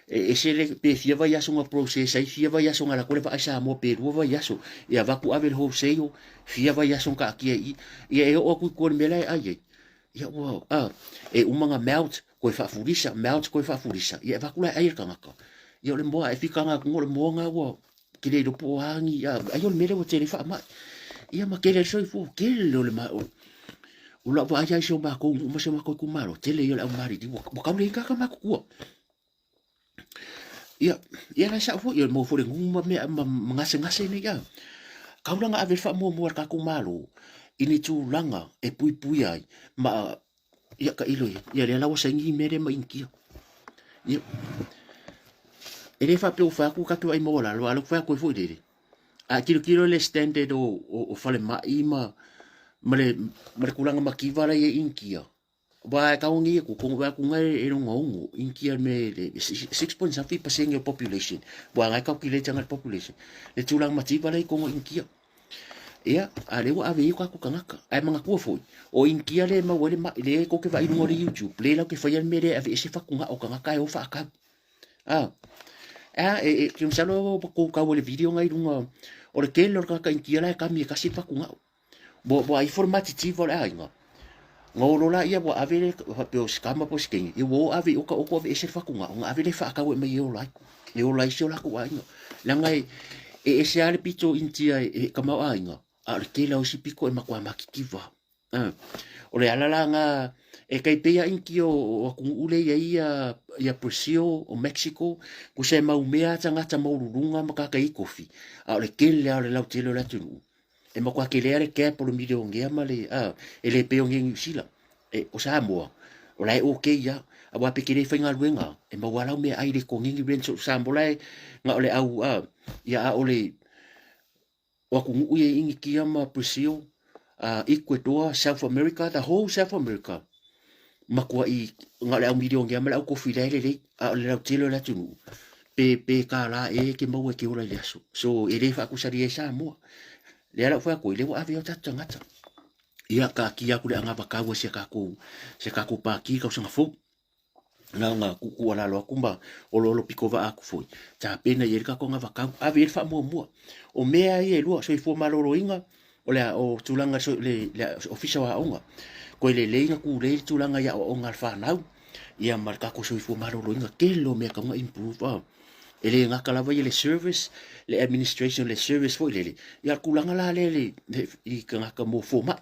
E ese le pe fia vaiaso na process ai, fia vaiaso na alu atu ai le vaa i Samoa pe lua vaiaso, e avatu ave i le wholesale, fia vaiaso na taatia i i, ia e oo atu i tua i le mea la e ai ai, ia ua, a, e uma ona melt, toe faafulisa, melt toe faafulisa, ia e avatu la e ai e le tagata. Ia o le moa, e fitaga atu o le moa na ua ke le iloa po o a ni, a, ai o le mea lea ua tele faamai. Ia ma tele ai le soifua, tele o le ma, o, o lau vaai lava i si o matou nuu ma si o matou itumalo, tele ia o le au maliliu, ua, ua tau leai ni tagata matutua. Ia, ia la e sao foi, ia maua foi le nuu ma mea, ma, ma gasegase nei, a. Kau la na ave le faamuamua a le tatou Malo i ni tulaga e puipuia ai ma, ia tailo ia, ia lea la ua saini mea lea ma Initia. Ia, e le faapea ua fai atu tatou vaai maualalo, a o lea ua fai atu ai foi lele. A e tilotilo i le standard o, o, o falemai ma, ma le, ma le tulaga mativa la e i ai Initia, Aua e tau nei atu, kono atu ngai e longa ono, Initia me le 6 point something pasene o population, ua ngai calculate anga le population, le tulaga mativa la i kono Initia. Ia, a lea ua ave i ai o tatou tagata. Ae manatua foi, o Initia lea e maua ai le mai, lea tou te vaai i luga o le YouTube, lea latou te faia le mea lea e aveese fatugao o tagata ae o faatau. A, a, e, e, masalo ua tou tau i le video na i luga, o le tele o le tagata Initia la e kami e tasi le fatugao. Ua, ua ifo le matitiva o le aiga. Na olo laia ua ave le, faapea o si tama po o si teine, ia ua o ave i uka oko aveese le fatugao, ona ave lea faatau e aumai e ola ai, e ola ai si o latou aiga. Leaga e, e ese lava le pito Initia e, e tamaoaiga, a o le tele lava o isi pito e matua matitiva. O le ala la lena, e tai pei lava Initia o, o atunuu lea e i ai ia, ia Brazil, o Mexico, tusa e mau mea lava tagata maualuluga ma tagata e i ai tofi, a o le tele lava o le lautele o le atunuu, E matua tele lava le gap o le milionea ma le, a, e le pei o Niu Sila. E, o Samoa, o la e okay lava. Aua pe te le faigaluega, e maua lava lau meaai i le totogi rent o Samoa la e na o le au, a, ia a o le, o atunuu ia i Initia ma Brazil, a, Ecuador, South America, the whole South America, matuai na o le au milionea ma le au kofi la e lelei, a o le lautele o le atunuu, pe, pe $1 ea e te maua e te ola i le aso. So, e le faakusalia ai Samoa. Lea la ua fai atu ai, lea ua ave ai o tatou tagata. Ia, taatia atu le anavatau a si a tatou, si a tatou Pati i le tausaga fou. Na ona tuutuualalo atu ma oloolo pitovaa atu foi, tapena i ai le tatou anavatau, ave i ai le faamuamua. O mea ia e lua, soifua maloloina, o le o tulaga le, le ofisa o aoga, toe lelei na tulei le tulaga i aoaoga a le fanau, ia ma le tatou soifua maloloina, tele o mea e tatau ona improve. Ah. E le gata lava ia le service, le administration, le service foi lele, ia le tulaga la lea le, le, i tagata mo fomai.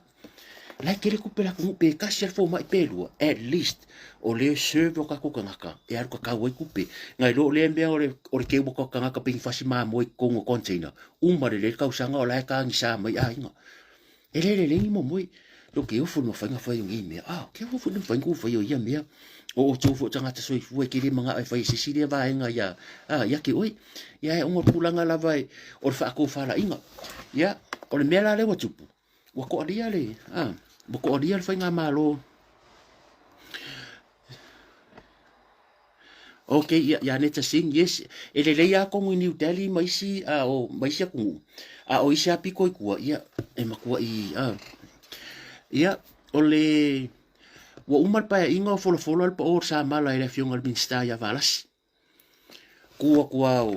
La e tele tupe le atunuu, pe tasi lava le fomai pe lua, at least o lea e serve o tatou tagata e alu tatau ai tupe. Nai lo lea mea o le, o le keu o tagata pei ni fasi mamoe i totonu o container, uma lelei le tausaga o la e tagisa mai aiga. E le lelei ni momoe. Lo ke ofo le mafai ona fai o nei mea. Ah, ke ofo le mafai ona fai o ia mea. O outou foi o tagata soifua e te le manao e fai e se isi lea vaega ia, ah, ia te oe. Ia e ona o le tulaga lava e, o le faatofalaiga. Ia, o le mea la lea ua tupu, ua toalia le, ah, ua toalia le faigamalo. Ok, ia, ia Neta Singh, yes. E lelei lava tonu i New Delhi ma isi, a, o, ma isi atunuu. A o isi lava pito i tua, ia, e matuai, a. Ia, o le, ua uma le paeaiga o folafola le pao o le Samala e le Afioga i le Minisita ia Valasi. Kū atu lava o,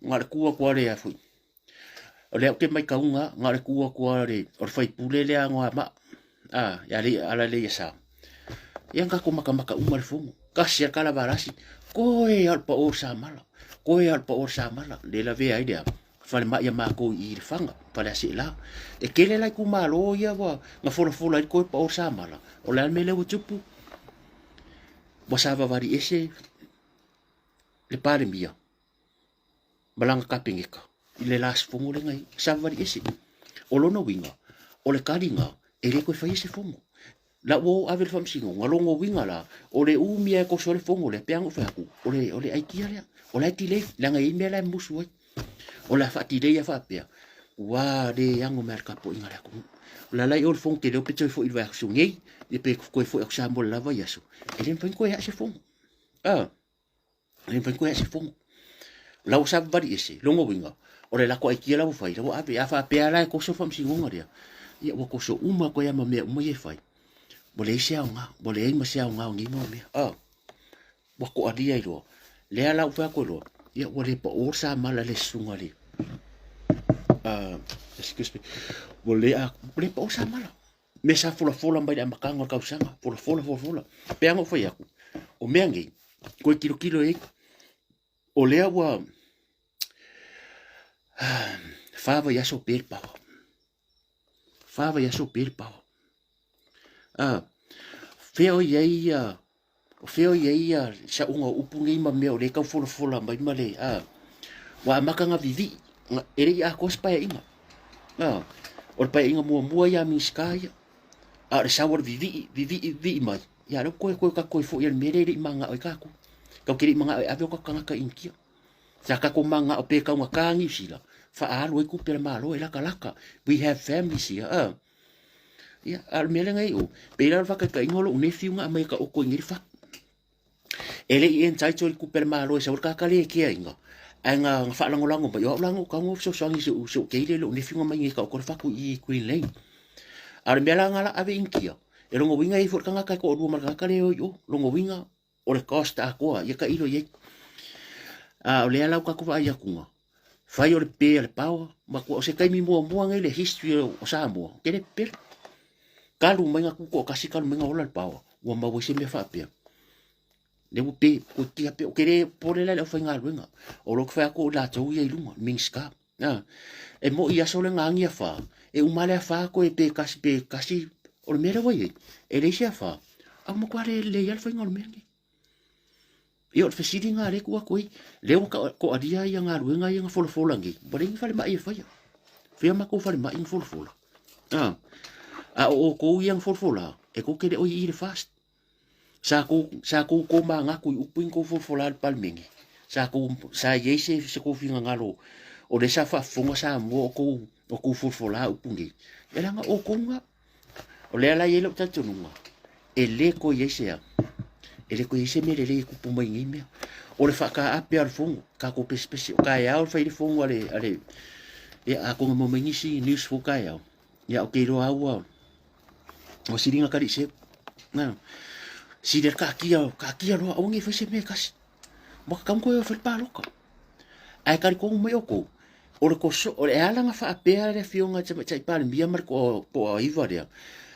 na o le kū atu lava o le, foi, O lea ou te maitauga, na o le tu atu lava o le, o le faipule lea a Noamaa, a, ia le, ala lea ia sa. Ia na tatou matamata uma i le fono. Tasi lava le kalavalasi, koe lava o le pao o le samala, koe lava o le pao o le samala. Le lavea ai lea falemai a matou i Lefaga, Faleaseela. E tele la itumalo ia ua na folafola ai le koe pao o le samala. O le a le mea lea ua tupu? Ua savavali ese le Palemia ma lana Kapeneta i le last fono lea na i ai, savavali ese. O lona uiga, o le taliga, e le toe faia se fono. La ua ou ave i le faamasinoga, lona uiga la, o le umia e koso ai le fono lea, pe ana ou fai atu, o le, o le aikia lea, o la e delay, leaga e i ai mea la e musu ai. O le a faatilei a faapea, ua le ano mai le tapuaiga a le atunuu. O le ala i o le fono tele pe toe foi i le vaiaso nei, ia pe toe foi atu Samoa i le la vaiaso, e le mafai ona toe ae se fono. Ah, e le mafai ona toe ae se fono. La ua savavali ese, lona uiga, o le lako aikia la ua fai, la ua ave. A faapea la e toso le faamasinoga lea, ia ua toso uma atu ai lava ma mea uma ia e fai. Ua leai se aoga, ua leai ma se aoga o nei mau mea. Ah. Ua toalia ai loa. Lea la ua fai atu ai loa, ia ua le pao le samala le susuga le excuse me, ua le, ua le pao le samala. Mea sa folafola mai le amataga o le tausaga, folafola, folafola. Pe ana ou fai atu, o mea nei, koe tilotilo i ai, o lea ua fa vaiaso pe le paoa. Fa vaiaso pe le paoa. Fea o i ai ia O fea o i ai ia sauga o upu nei ma mea o lea e tau folafola mai ma le, a, ua amata ona vivii, e le i atoa se paeaiga. A, o le paeaiga muamua ia a Minisita ia, a o le sau o le vivii, vivii, vivii mai, ia o lea ua toe, toe tatou toe foi i le mea lea e le i mananao ai tatou. Tatou te le i mananao e ave o tatou tagata i Initia. Sa tatou mananao pe taugata Niu Sila, faaalu ai tupe a le Malo e latalata. We have families here, a. Ia, a o le mea lea na i o, pei la o le faataitaiga o lou nephew na aumai e taoto i nei le fatu. E le i entitle i tupe a le Malo e sau ai le tagata lea e keaina, ae na, na faalagolago mai, o au la na ou tago fesoasoani i si ou, si ou teine lou nephew na aumai nei e taoto le fatu i Green Lane. A o le mea la na la ave i Initia, e lona uiga e i ai foi le tagata e toalua ma le tagata lea e o i o. Lona uiga, o le cost atoa, ia tailo i ai. A o lea la ua tatou vaai atu, fai o le pe a le power, matua o se taimi muamua nei le history o Samoa, ou te le pepelo. Talu mai na tutoatasi, talu mai na ola le power, ua maua ai se mea faapea. Lea ua pe, ua tia pe, ou te le popole la i le aufaigaluega. O lo o fai atu o i latou ia i luga, Minisita. E moi i aso lea na agi afa, e uma lava le afa toe pe kasi, pe kasi, o le mea lea ua i ai, e leai se afa, a ua matua le lelei lava le faiga o le mea lenei. Ia o le fesili lena lea e tuu atu ai, lea ua toalia ia galuega ia na folafola nei, ua leai ni falemai e faia. Fea matou falemai na folafola? A o outou ia na folafola, e tou te le o i i le FAST. Sa tou, sa tou tomanatu i upu i na tou folafola i le Palemene. Sa tou, sa i ai se, se tou finagalo o lea sa faafofoga Samoa o tou, o tou folafola upu nei. Ia leaga o outou na. O lea la e i ai lou talitonuga, e le toe i ai se a, e le toe i ai se mea lelei e tupu mai i nei mea. O le faataape lava o le fono, tatou pesepese, o taeao e fai le fono a le, a le, ia atonu e maua mai nisi news fou taeao. Ia ou te iloa lava ua, ua sili na kali seu. Na, sili le taatia, taatia loa, aua ne i fai se mea e tasi. Ua tatau ona toe o e fai le palota. Ae talitonu mai outou, o le toso, o le ala na faapea le afioga i le Tamaitai Palemia ma le toa, toaiva lea,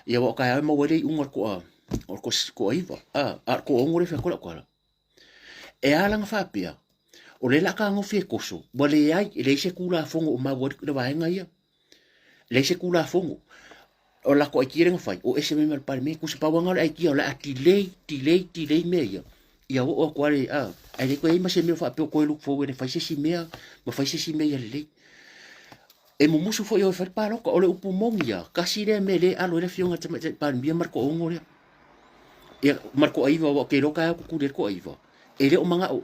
ia aua o taeao e maua ai le iuga o le toa, o le toaiva, a, a o le toaono lea e fai atu ai lau tala. E ala ona faapea, o lea o le a tagofi e toso, ua leai, e leai se Tulafono o maua ai le vaega ia. E leai se Tulafono. O le latou aikia lea na fai, o ese mai ma le Palemene. Tusa pau lava lena o le aikia, o le a delay, delay, delay mea ia, ia oo atu lava le, a, ae le toe i ai ma se mea faapea o toe look forward e fai se isi mea, ma fai se isi mea ia lelei. E mumusu foi e o e fai le palota. O le upu moni lava, tasi lea mea lea e alo ai le afioga i le Tamaitai Palemia ma le toaono lea. Ia, ma le toaiva, aua ou te iloa taeao tutuli ai le toaiva. E le o manao,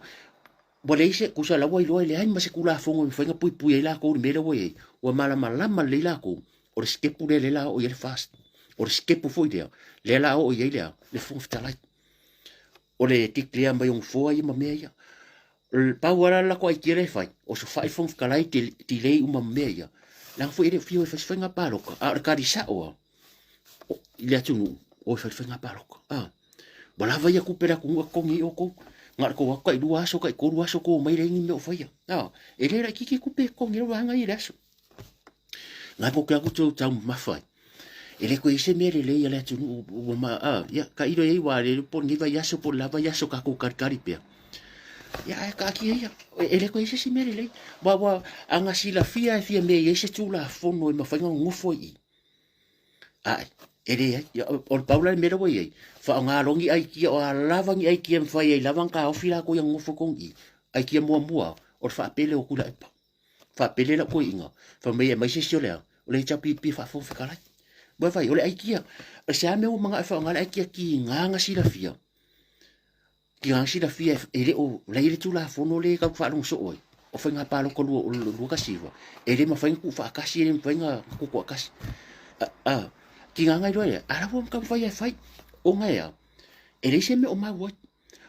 ua leai se, tusa la ua iloa e leai ma se Tulafono e mafai ona puipui ai latou i le mea lea ua i ai. Ua malamalama lelei latou, o le sitepu lea lea o le a oo i ai le FAST. O le sitepu foi lea, lea o le a oo i ai le a? Le Fofoga Fetalai. O le declare mai o nofoa ia ma mea ia. Pau lava la le latou aikia lea e fai, osofai le Fofoga Fetalai, delay uma ma mea ia, leaga foi e le o fiu e fai se faiga palota, a o le tali sao lava i le atunuu, o e fai le faiga palota. A, ua lava ia tupe a le atunuu e totogi ai outou. Na o le tou o atu tai lua aso, tai tolu aso tou omai leai ni mea o faia. A, e le laitiiti tupe e totogi ai le vaega ia i le aso. Na tou te o atu tou taumamafa ai. E le toe i ai se mea lelei a le atunuu ua ma, a, ia, tailo i ai ua le po o lenei vaiaso po o le la vaiaso tatou talitali pea. Ia, ae taatia ia, e le toe i ai se isi mea lelei. Ua, ua, a na silafia e fia mea i ai se Tulafono e mafai ona nonofo ai i i, ae, e leai. Ia, o le pau la le mea lea ua i ai, faaaoga loa ni aikia, o a lava ni aikia e mafai ai lava ona taofi latou ia nonofo i totonu i i. Aikia muamua, o le faapele o Tuilaepa. Faapele lau toeaina, fai mai e aumai se isi o le a, o le HRPP faa-Fofoga Fetalai. Ua fai, o le aikia. O se a mea ua manao e faaaoga le aikia kiga na silafia. Kiga na silafia e le o la i le Tulafono lea e tau faalogo soo ai. O faiga palota 2019, e le mafai ona tuufaatasi, e le mafai ona tuutoatasi. A, kiga na iloa lea, a la ua taumafai e fai. Ona e a? E leai se mea o mau ai.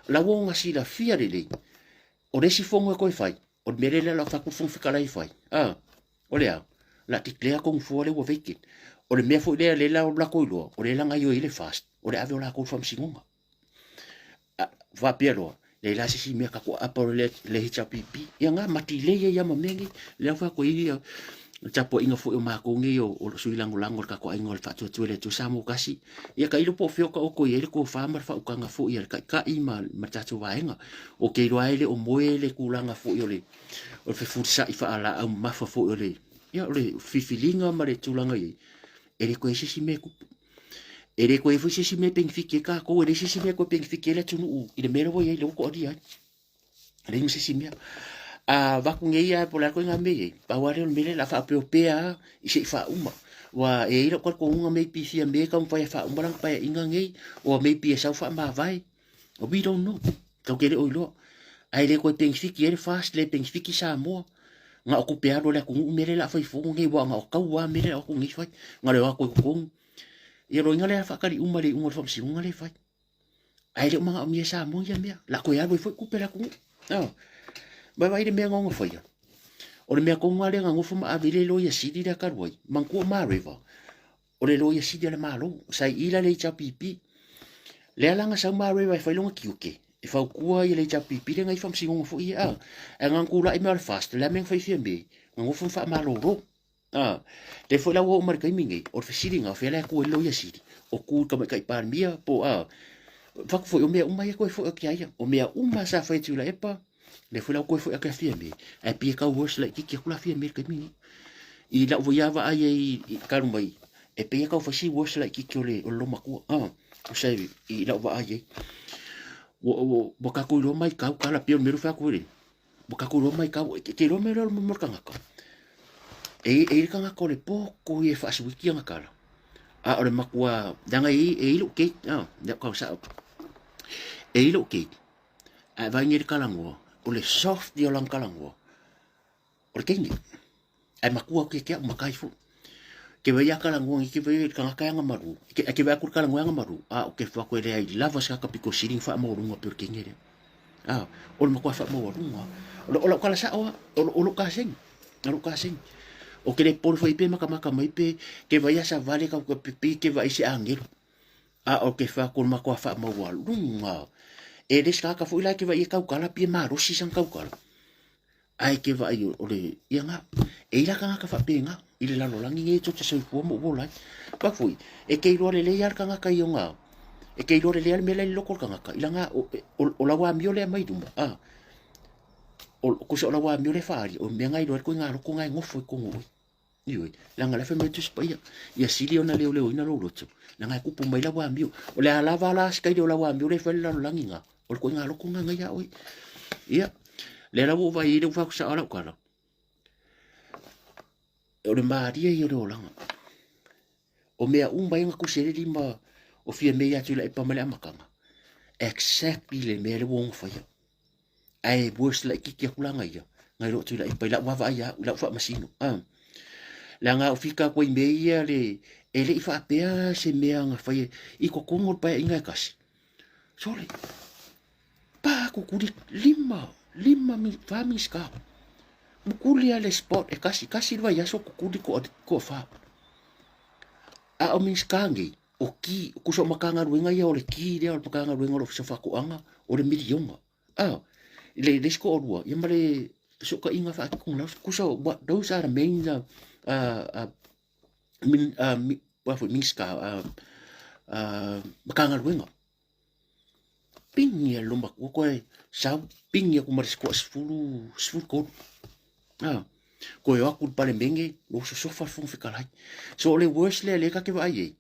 La ua ona silafia lelei, o le isi fono e toe fai, o le mea lea la fai atu le Fofoga Fetalai e fai, a, o le a? O le a declare atu nofoa lea ua vacant. O le mea foi lea lea la latou iloa, o lea la gaoioi ai le FAST, o le ave o latou i le faamasinoga. A, faapea loa, leai la se isi mea tatou aapa o le, le HRPP. Ia na, matilei ai lava ma mea nei. Lea foi atu ai le tapuaiga foi o matou nei o, o sui lagolago o le tatou aiga o le Faatuatua i le Atua Samoa Tasi. Ia tailo po o fea o taoto i ai le tofa ma le faautaga foi a le Taitai ma, ma le tatou vaega. Ou te iloa e le o moe le tulaga foi o le, o le fefulisa'i faalaau mamafa foi o le, ia, o le filifiliga ma le tulaga i ai. E le toe i ai se isi mea e tupu. E le toe i ai foi se isi mea e penefiti ai tatou, e leai se isi mea e toe penefiti ai le atunuu i le mea lea ua i ai, lea ua toalia ai. Leai ma se isi mea. A avatu nei lava po o le a le ituaiga mea e i ai, pau lava lea o le mea lea o le a faaopeopea lava i se i faauma. Aua e i ai lou talitonuga maybe fia mea e taumafai e faauma lana paeaiga nei, or maybe e sau faamavae. We don't know. Tatou te le o iloa. Ae le toe penefiti ai le FAST, le penefiti Samoa. Na o tupe alu a le atunuu mea lea o le a fai fono nei, aua na o tau lava mea lea o le a o atu nei fai. Na o le o atu i totonu. Ia loiga lea faatali uma i le iuga o le faamasinoga lea e fai. Ae le o manaomia e Samoa ia mea. La toe alu ai foi tupe a le atunuu. Oh. Vaai le mea na ona faia. O le mea tonu lava lea na nofo ma ave i le loia sili lea talu ai. Manatua Mareva, o le loia sili a le Malo. Sa i i la le HRPP. Lea la na sau Mareva e fai lona tiute. E fautua ia le HRPP lea na i faamasinoga foi ia. Ah. Ae na tulai mai o le FAST, le a mea na fai Fiame, na nofo ma faamalolo. A, lea foi la ua oo mai le taimi nei, o le fesiliga, o fea la e tu ai le Loia Sili? O tu i le Tamaitai Palemia po o a? Fatu foi o mea uma ia toe foi atu ia ia. O mea uma sa fai e Tuilaepa, lea foi la ua toe foi atu ia Fiame, ae pei e tau worse laitiiti atu la Fiame i le taimi nei. I lau foi lava vaai ai i talu mai, e pei e tau fai si worse laitiiti o le, o le loomatua. A, tusa i lau vaai ai. Ua, ua, ua tatou iloa mai kau tala, pei o le mea lea ua fai atu ai, Ua tatou iloa mai kau, e te iloa mai loa le mo le tagata. E, e i le tagata o le poto ia e faasuiti ana tala. A o le matua, leaga e, e i lou keiki, ah, lea kau sao. E i lou keiki, a e vaai nei le talanoa, o le soft ia o lana talanoa, o le teine. Ae matua atu ia te au, matai foi. Ke vaai a talanoa nei, ke vaai i le tagata e agamalu, ke, ke vaai atu le talanoa e agamalu, a o ke fako e leai lava se tagata pito sili ona faamaualuga pei o le teine lea. A, o le matua faamaualuga. O, o lau tala sao lava, o, o lou kasegi, o lou kasegi. O ke le popole foi pe makamaka mai pe ke vaai a savali kau ka pipi ke vaai se agelu. A o ke fako o le matua faamaualuga. E le se tagata foi la ke vaai e taukala pia malosi sana taukala. Ae ke vaai o le ia nga e i la kangaka faapena i le lalolagi nei tou te soifua ma ou ola ai. Ka foi, e ke iloa lelei lava le kangaka i ona, e ke iloa lelei lava le mea la i le loko o le kangaka, i langa o, o, o lau amio lea mai luma, a, o, kusa o lau amio lea faali, o mea nga iloa ai le koiga loko nga e gofo i totonu o oe. Ioe, leaga la fai mai Tusi Paia, ia sili ona leoleoina lou loto, leaga e kupu mai lau amio. O le a lava la se kaili o lau amio le fai le lalolagi nga, o le koiga loko nga ngai a oe. Ia, lea la ua ou vaai ai lea ua fai atu sao lau tala. O le malie ia o le olaga. O mea uma ia na tusi ai le lima o Fiame ia Tuilaepa mai le amataga. Exactly le mea lea ua ono faia. Ae worse laitiiti atu la ia, nai lo Tuilaepa i lau vaavaai ia au, i lau faamasino. Ah. Leaga au fika atu ai mea ia le, e le i faapea se mea na fai i totonu o le paeaiga e tasi. Sole, pa kukuli lima, lima, fa Minisita. Mukuli lava le spot e tasi, tasi le vaiaso kukuli ko, ko fa. A o Minisita nei, o ki, kusa o Matagaluega ia o le ki lea o le Matagaluega o le Ofisa o Faatoaga, o le miliona. Ah, le, le isi toalua, ia ma le fesootaiga faatinoga, kusa, what, those are the main uh, uh, uh, min, uh, mi, Minisita, uh, uh, Matagaluega. Pigi e le loomatua koe sau, pigi aku ma le toa sefulu, sefulu tolu. A, koe o atu i le Palemene, ua sosofa le Fofoga Fetalai. So o le worst lea lea ta te vaai ai,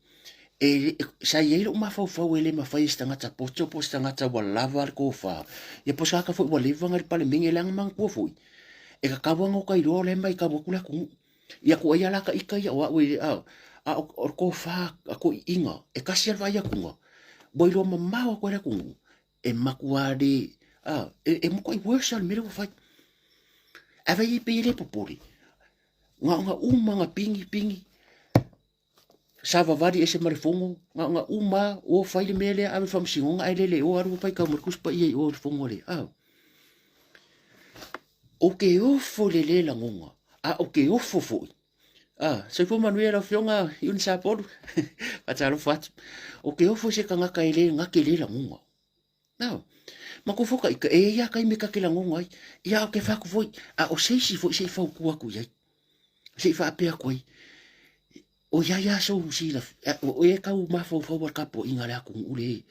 e, e, sa i ai lou mafaufau e le mafai e se tagata poto po o se tagata ua lava le tofa, ia po o se tagata foi ua leva ona i le Palemene, leaga manatua foi, e tatau lava ona ota iloa o la e matau atu le atunuu. Ia ku ai la ka ika ia o au e a. A o le tofa a toeaiina, e tasi lava le vaai atuga, ua iloa mamao atu ai le atunuu, e matua le, a, e matuai worse lava le mea lea ua fai. Ae vaai i ai pei e le popole, na ona uma na pigi pigi, savavali ese ma le fono, na ona uma lava, o fai le mea lea, ave i le faamasinoga ae lele i o alu faitau mai le Tusi Paia i o i le fono a le, a. Ou te ofo i le le lagona, a ou te ofo foi. A, soifua manuia lau Afioga Iuni Sapolu, faatalofa atu. Ou te ofo i se tagata e le na te le lagona. Na, ma kou foka ika, e ia taimi ta te lagona ai, ia ou te fai atu foi, a o se isi foi se i fautua atu i ai, se i faapea atu ai, o iai a sou sila, o e tau mafaufau a le tapuaiga a le atunuu le,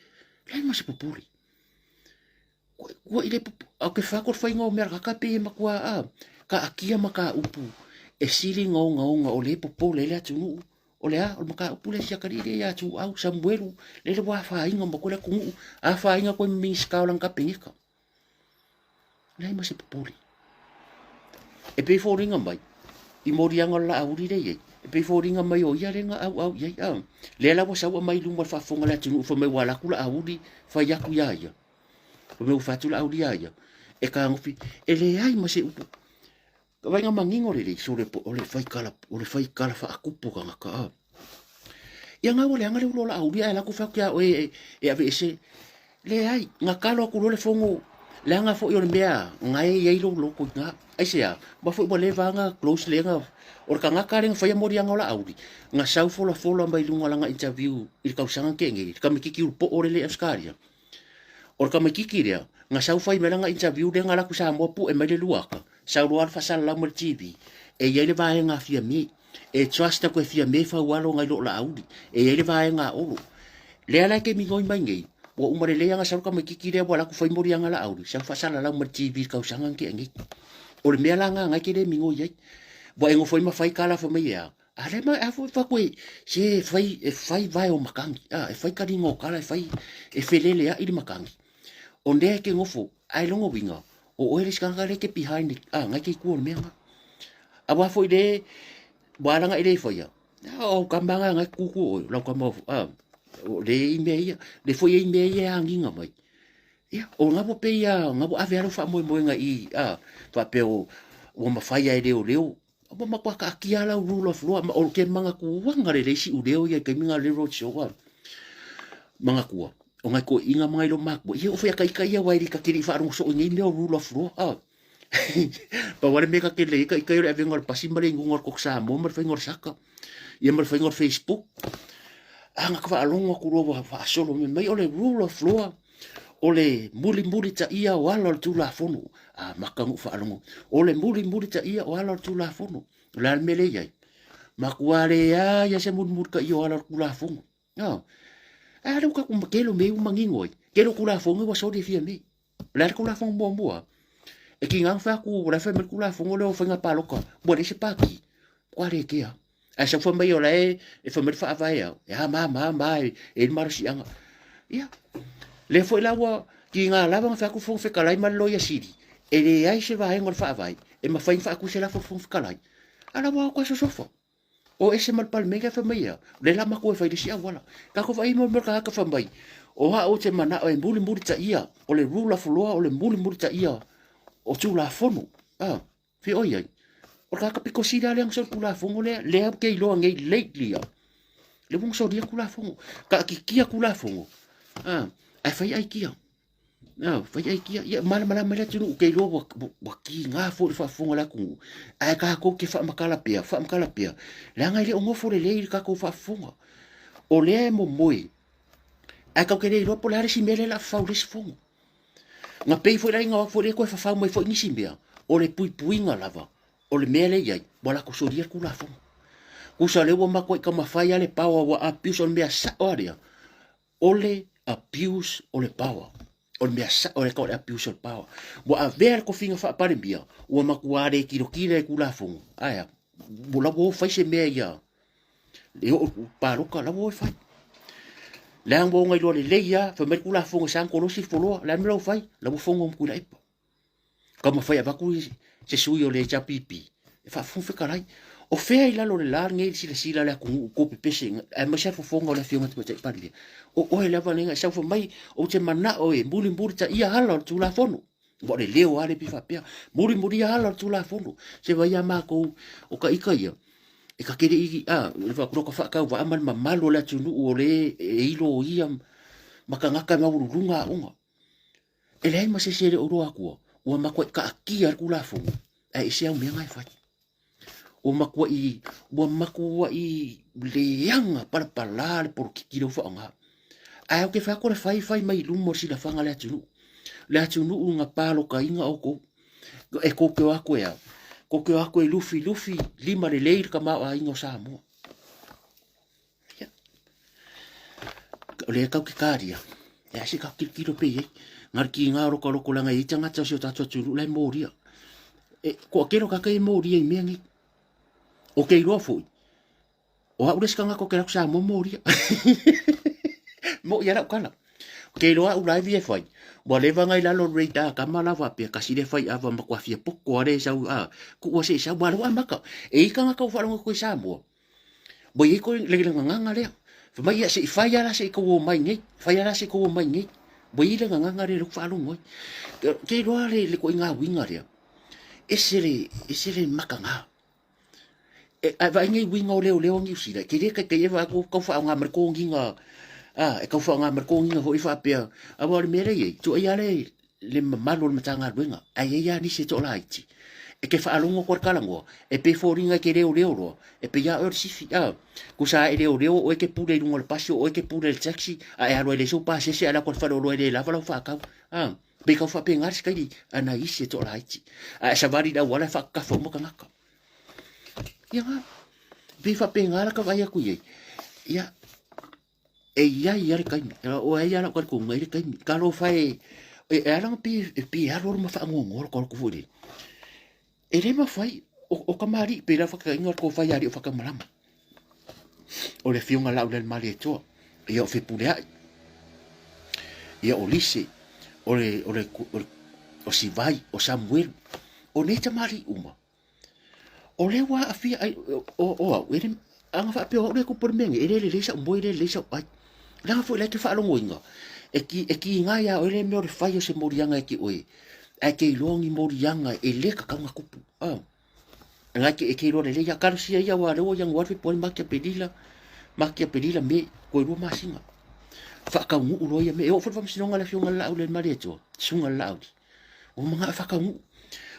leai ma se popole. Ua i le au ke fai atu o le faiga o mea kaka pei e matua a, kaatia mataupu e sili ona ogaoga o lea e popole ai le atunuu. O le a? O le mataupu lea si atalii lea ia Tuuau Samuelu, lele ua afaina uma koe le atunuu, afaina koe ma Minisita o lana Kapeneta. Leai ma se popole. E pei foliga mai, i moliaga o le laauli lea e i ai, e pei foliga mai o ia lea na auau i ai. A, lea la ua sau aumai i luma o le faafofoga a le atunuu fai mai ua alu atu Laauli fai atu ia ia. Fai mai ua fai atu Laauli ia ia, e tagofi, e leai ma se upu. Vaaiga manino lelei, sole o le faikala, o le faikala faatupu tagata. A. Ia nga ua leaga le ulo o Laauli ae latou fai atu ia oe e, e aveese. Leai, na talo atu loa le fono, leaga foi o le mea na e i ai lou loto i ina. Aisea? Aua foi ua leva lava ona close le na, o le tagata lea na faia moliaga o Laauli, na sau folafola mai luga o lana interview i le tausaga na tea nei, le tamaititi ulupoo lea e i Ausetalia. O le tamaititi lea, na sau fai mai lana interview lea na alu atu i Samoa pue mai le lua ata, sau loa alu faasalalau mai le TV, e i ai le vaega a Fiame, e trust atu e Fiame Faualo nai lo Laauli, e i ai le vaega a Olo. Lea la e te migoi mai nei, ua uma lelei lava ona sau le tamaititi lea ua alu atu fai moliaga a Laauli, sau faasalalau mai le TV i le tausaga na tea nei. O le mea la lena na e te le migoi ai. Ua e nofo ai ma fai tala fai mai e a? A lea ma a foi fai atu e se e fai e fai vae o matagi, a e fai kaliga o kala e fai e feleleai le matagi. O lea e te nofo, ae lona uiga, o oe le isi tagata lea e te behind, a na e te i tua o le mea lena. Aua foi le ua ala ona e le faia, a o au tama na na e tutu oe, o lau tama, a o le i mea ia, le foi e i mea ia e agiga mai. Ia, o lena ua pei lava, na ua ave lava lau faamoemoega i, a, faapea ua mafai lava e leoleo. Ua matua taatia lau rule of law, ma o ke manatuaga lelei siʻu leo ia i taimi na le road show a. Manatua, o nai toeaiina ma nai loomatua, ia o fai ata ita ia aua e le ta te le i faalogo soo i nei mea o rule of law a. Pau lava le mea ta te lelei ai ita o le avega o le pasi ma le inuga o le Koko Samoa ma le faiga o le saka, ia ma le faiga o le Facebook. A na ka faalogo atu loa ua faasolo mai o le rule of law, o le mulimulitaia o ala o le Tulafono. A maka ona ou faalogo, o le mulimulitaia o ala o le Tulafono. O le a le mea lea e i ai? Matua leai lava se mulimulitaia o ala o le Tulafono. No. A lea ua tatou tele o mea ua manino ai. Tele o Tulafono ua soli e fia mea. O le a le Tulafono muamua? E tiga ona fai atu, o la e fai mai le Tulafono lea o faiga palota, ua leai se pati. Matua le kea. Ae sau fai mai o la e, e fai mai le faavae au, e a ma ma ma e, e le malosiaga. Ia, lea foi la ua tiga lava ona fai atu Fofoga Fetalai ma le Loia Sili, e leai se vaega o le faavae e mafai ona faatu se lafo i le Fofoga Fetalai. A la ua o atu lava sosofa. O ese ma le Palemene ae fai mai e a? O lea la matou e fai le isi auala. Tatou vaai mo le mea o le tagata fai mai, o au ou te manao e mulimulitaia, o le rule of law o le mulimulitaia o Tulafono. Ah. Fia oi ai. O le tagata pito sili lava lea na soli Tulafono lea, lea ou te iloa nei lately lava. Lea ua solia Tulafono. Taatitia Tulafono. Ah, ae fai aikia. Ah, fai aikia. Ia malamalama le atunuu ke iloa ua, ua, ua kiga foi le faafofoga a le atunuu. Ae tatou te faamatala pea, faamatala pea. Leaga e le o nofo lelei le tatou faafofoga. O lea e momoe. Ae tatou te le iloa po o le a le isi mea lea o le a fafau i le isi fono. Na pei foi la ina o atu foi lea toe fafau mai foi nisi mea, o le puipuiga lava o le mea lea e i ai, ua latou solia le Tulafono. Tusa o lea ua matuai taumafai lava le power ua abuse, o le mea sao lava lea, o le abuse o le power. O le mea sao lea o le abuse o le power. Ua avea le tofiga faa-Palemia, ua matua le tilotilo i le Tulafono. Ae a? Ua la ua o fai se mea ia e oo i palota, la ua o e fai. Leaga ua ona iloa lelei lava, fai mai le Tulafono e sa ona kolosi le foloa, o le a le mea la ua fai? La ua fono ma Tuilaepa. Taumafai e avatu se sui o le HRPP e faafofoga fetalai. O fea i lalo o le la lenei i le silasila a le atunuu tou pepese aemaise lava le fofoga o le Afioga i le Tamaitai Palemia? O oe lava lenei na e sau fai mai, ou te manao e mulimulitaia ala o le Tulafono. Ua o le leo lava lea pei faapea, mulimulia ala o le Tulafono. Se vaai a matou, o ta ita ia, e ta te le i, a, le faatuloka faatauvaa ma le mamalu o le atunuu o le e iloia ma tagata e maualuluga aoga. E leai ma se isi e le o iloa atua, ua matuai taatia le Tulafono, ae ese au mea na e fai. Ua matuai, ua matuai leaga palapala le polokiki lea ua faaaoga. Ae ou te fai atu o le fai, fai mai i luma o le silafaga a le atunuu. Le atunuu na palotaina outou. E tou te o atu e a? Tou te o atu e lufilufi lima lelei le tamaoaiga o Samoa. Ia. O lea tau te talia. E ai se ka tilotilo pe i ai. Nga le kiga o lota loto leaga e i ai tagata o si o tatou atunuu la e molia. E toatele o tagata ia e molia i mea nei. Ou te iloa foi, o au le isi tagata ou te alu atu Samoa molia. Moʻi lava lau tala. Ou te iloa au live ia e fai, ua leva ona i lalo o le radar a tama la faapea tasi lea fai ava matua fia poto lava le sau a tuu se i sau, aua o lea ua amata. E i ai tagata ua faalogo atu i Samoa, Ua i ai koe le gagana lea. Fai mai, ia se i fai lava la se i tou omai nei. Fai lava la se i tou omai nei. Ua i ai le gagana lea lea ou faalogo ai. Ke iloa le le ituaiga uiga lea, ese le, ese le mataga. E, ae vaai nei uiga o leoleo a Niu Sila, e te le taitai e vaai atu tau faaaoga ma le toniga, a, e tau faaaoga ma le toniga foi faapea, aua o le mea lea e i ai, tuuaia lava le, le mamalu o le Matagaluega, ae i ai lava nisi e toalaiti, e te faalogo atu i le talanoa, e pei e foliga e te leoleo loa, e pei lava oe o le sifi, a. Tusa lava e leoleo o oe e te pule i luga o le pasi, o oe e te pule i le taxi, a e alu ai e leai sou pasese ae alu atu i le faleoloa e le lava lau faatau, a. Pei e tau faapena le sikaili a nai isi e toalaiti. A e savali i le auala e faatatafa uma tagata. Ia, e pei e faapena la ta vaai atu i ai. Ia, E i ai lava le taimi, o ai lava lau talitonuga e i ai le taimi. Talofa e, e ala ona pei e pei e alualu ma faanoanoa lou loto foi lele. E le mafai, o kamali'i pei la faataitaiga o le tofa ia Aliifagamalaga, o le afioga a Laaulialemalietoa, ia o Fepuleai, ia o Lise, o le, o le, o Sivai, o Samuelu, o nei tamalii uma, O lea ua aafia ai, o au, e le, ana faapea o au lea e tupu ai le mea nei, e le lelei sau moe, e le lelei sau ai. Leaga foi la e te faalogoina, e ki, e kiga ia oe le mea o le fai o se moliaga e te oe, ae te iloa ni moliaga e le tatau ona tupu. Ah. Nga e te, e te iloa lelei ia, talosia ia aua o lea ua Ianuari, Fepuari, Mati, Aperila, Mati, Aperila, Me, toe lua masina. Faataunuu loa ia mea. E oo foi le faamasinoga a le Afioga i le Laaulialemalietoa, Susuga i le Laauli. Ua manao e faataunuu.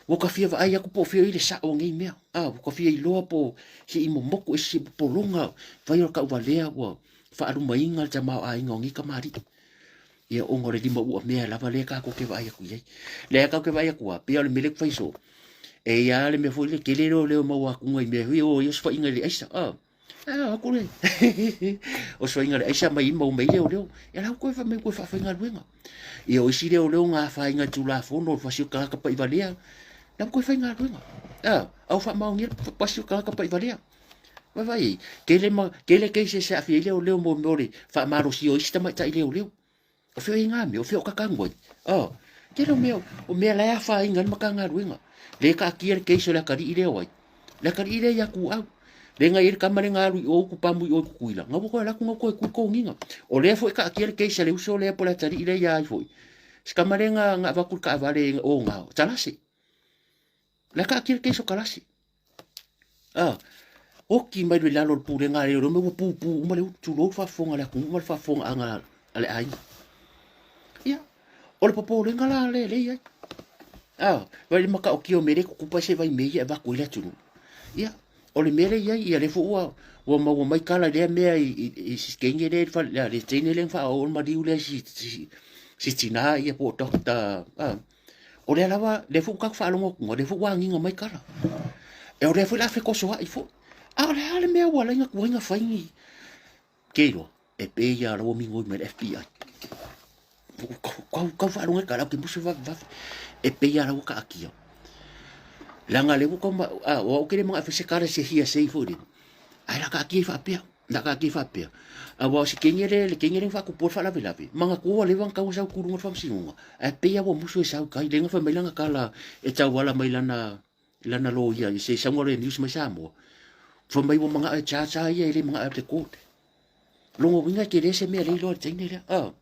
Ua ta fia vaai atu po o fea i le sao o nei mea. A, ua ta fia iloa po o se i momoku ese se popologa fai o le tauvalea ua faalumaina le tamaoaiga o nei tamalii. Ia ona o le lima ua mea lava lea tatou te vaai atu i ai. Lea tatou te vaai atu lava, pei o le mea lea e fai soo, e i ai lava le mea foi lea, tele le o maua atu i mea foi, o ia osofaiga i le aisa. A, atu le osofaiga i le aisa mai maua mai leoleo. Ia la ua toe fai mai ua toe faafaigaluega. Ia o isi leoleo na afaina i Tulafono o le fasi o tagata paivalea, la ua toe faigaluega. A, au faamaonia le pasi o tagata paivalea. Vaavaai i ai, tele ma, tele cases e aafia ai leoleo mo mea o le faamalosia o isi tamaitai leoleo. O fea i ngā mea, o fea o kakagu ai. Oh, tele o mea, o mea la e afaina ai le Matagaluega. Le taatia le case o le atalii lea o ai. Le atalii lea ia Tuau. Le na i ai le tama lea na alu i o utu pamu i o i Tutuila. Na ua toe alu atu na ua toe tui toniga. O lea foi e taatia le case a le uso lea po o le atalii lea ia ai foi. Si tama lea na, na avatu i le taavale o na, Talase. Le taatia le case o Talase. Ah, oti mai le lalo o le pulega a leoleo me ua pupū uma le ulu, tulou le faafofoga a le atunuu ma le faafofogaaga a le aiga. Ia, o le popolega la lea lea i ai. Ah, vai le matautia o mea lea e tutupu ai se vaimea ia e avatu ai le atunuu. Ia, o le mea lea i ai, ia lea foi ua, ua maua mai tala i lea mea i, i, i si teine lea i le fale, le teine lea na faaoo le maliu lea si, si, si tinā ia po o doctor, ah, O lea lava, lea foi ua tatou faalogo atu, o lea foi ua agiga mai tala. E o lea foi la fetosoaʻi foi. A o le a le mea ua ala ai ona tuai ona fai ni keiloa, e pei lava la ua migoi mai le FBI. Kau, kau faalogo ai tala, ou te musu vavevave. E pei lava la ua taatia. Leaga lea ua tau ma, a, o au ke le manao e fai se tala se hearsay foi lele. Ae la taatia ai faapea. Na taatia ai faapea. Aua o se teine le, le teine lea na faatupu ai le faalavelave, manatua ua leva ona tau sau i luga o le faamasinoga, ae pei lava ua musu e sau i tai, lea na fai mai lana tala e tauala mai lana, lana loia i se sauga o le news mai Samoa. Fai mai ua manao e charge a ia e le manao e le court. Longa uiga e tele se mea le iloa le teine lea. Oh.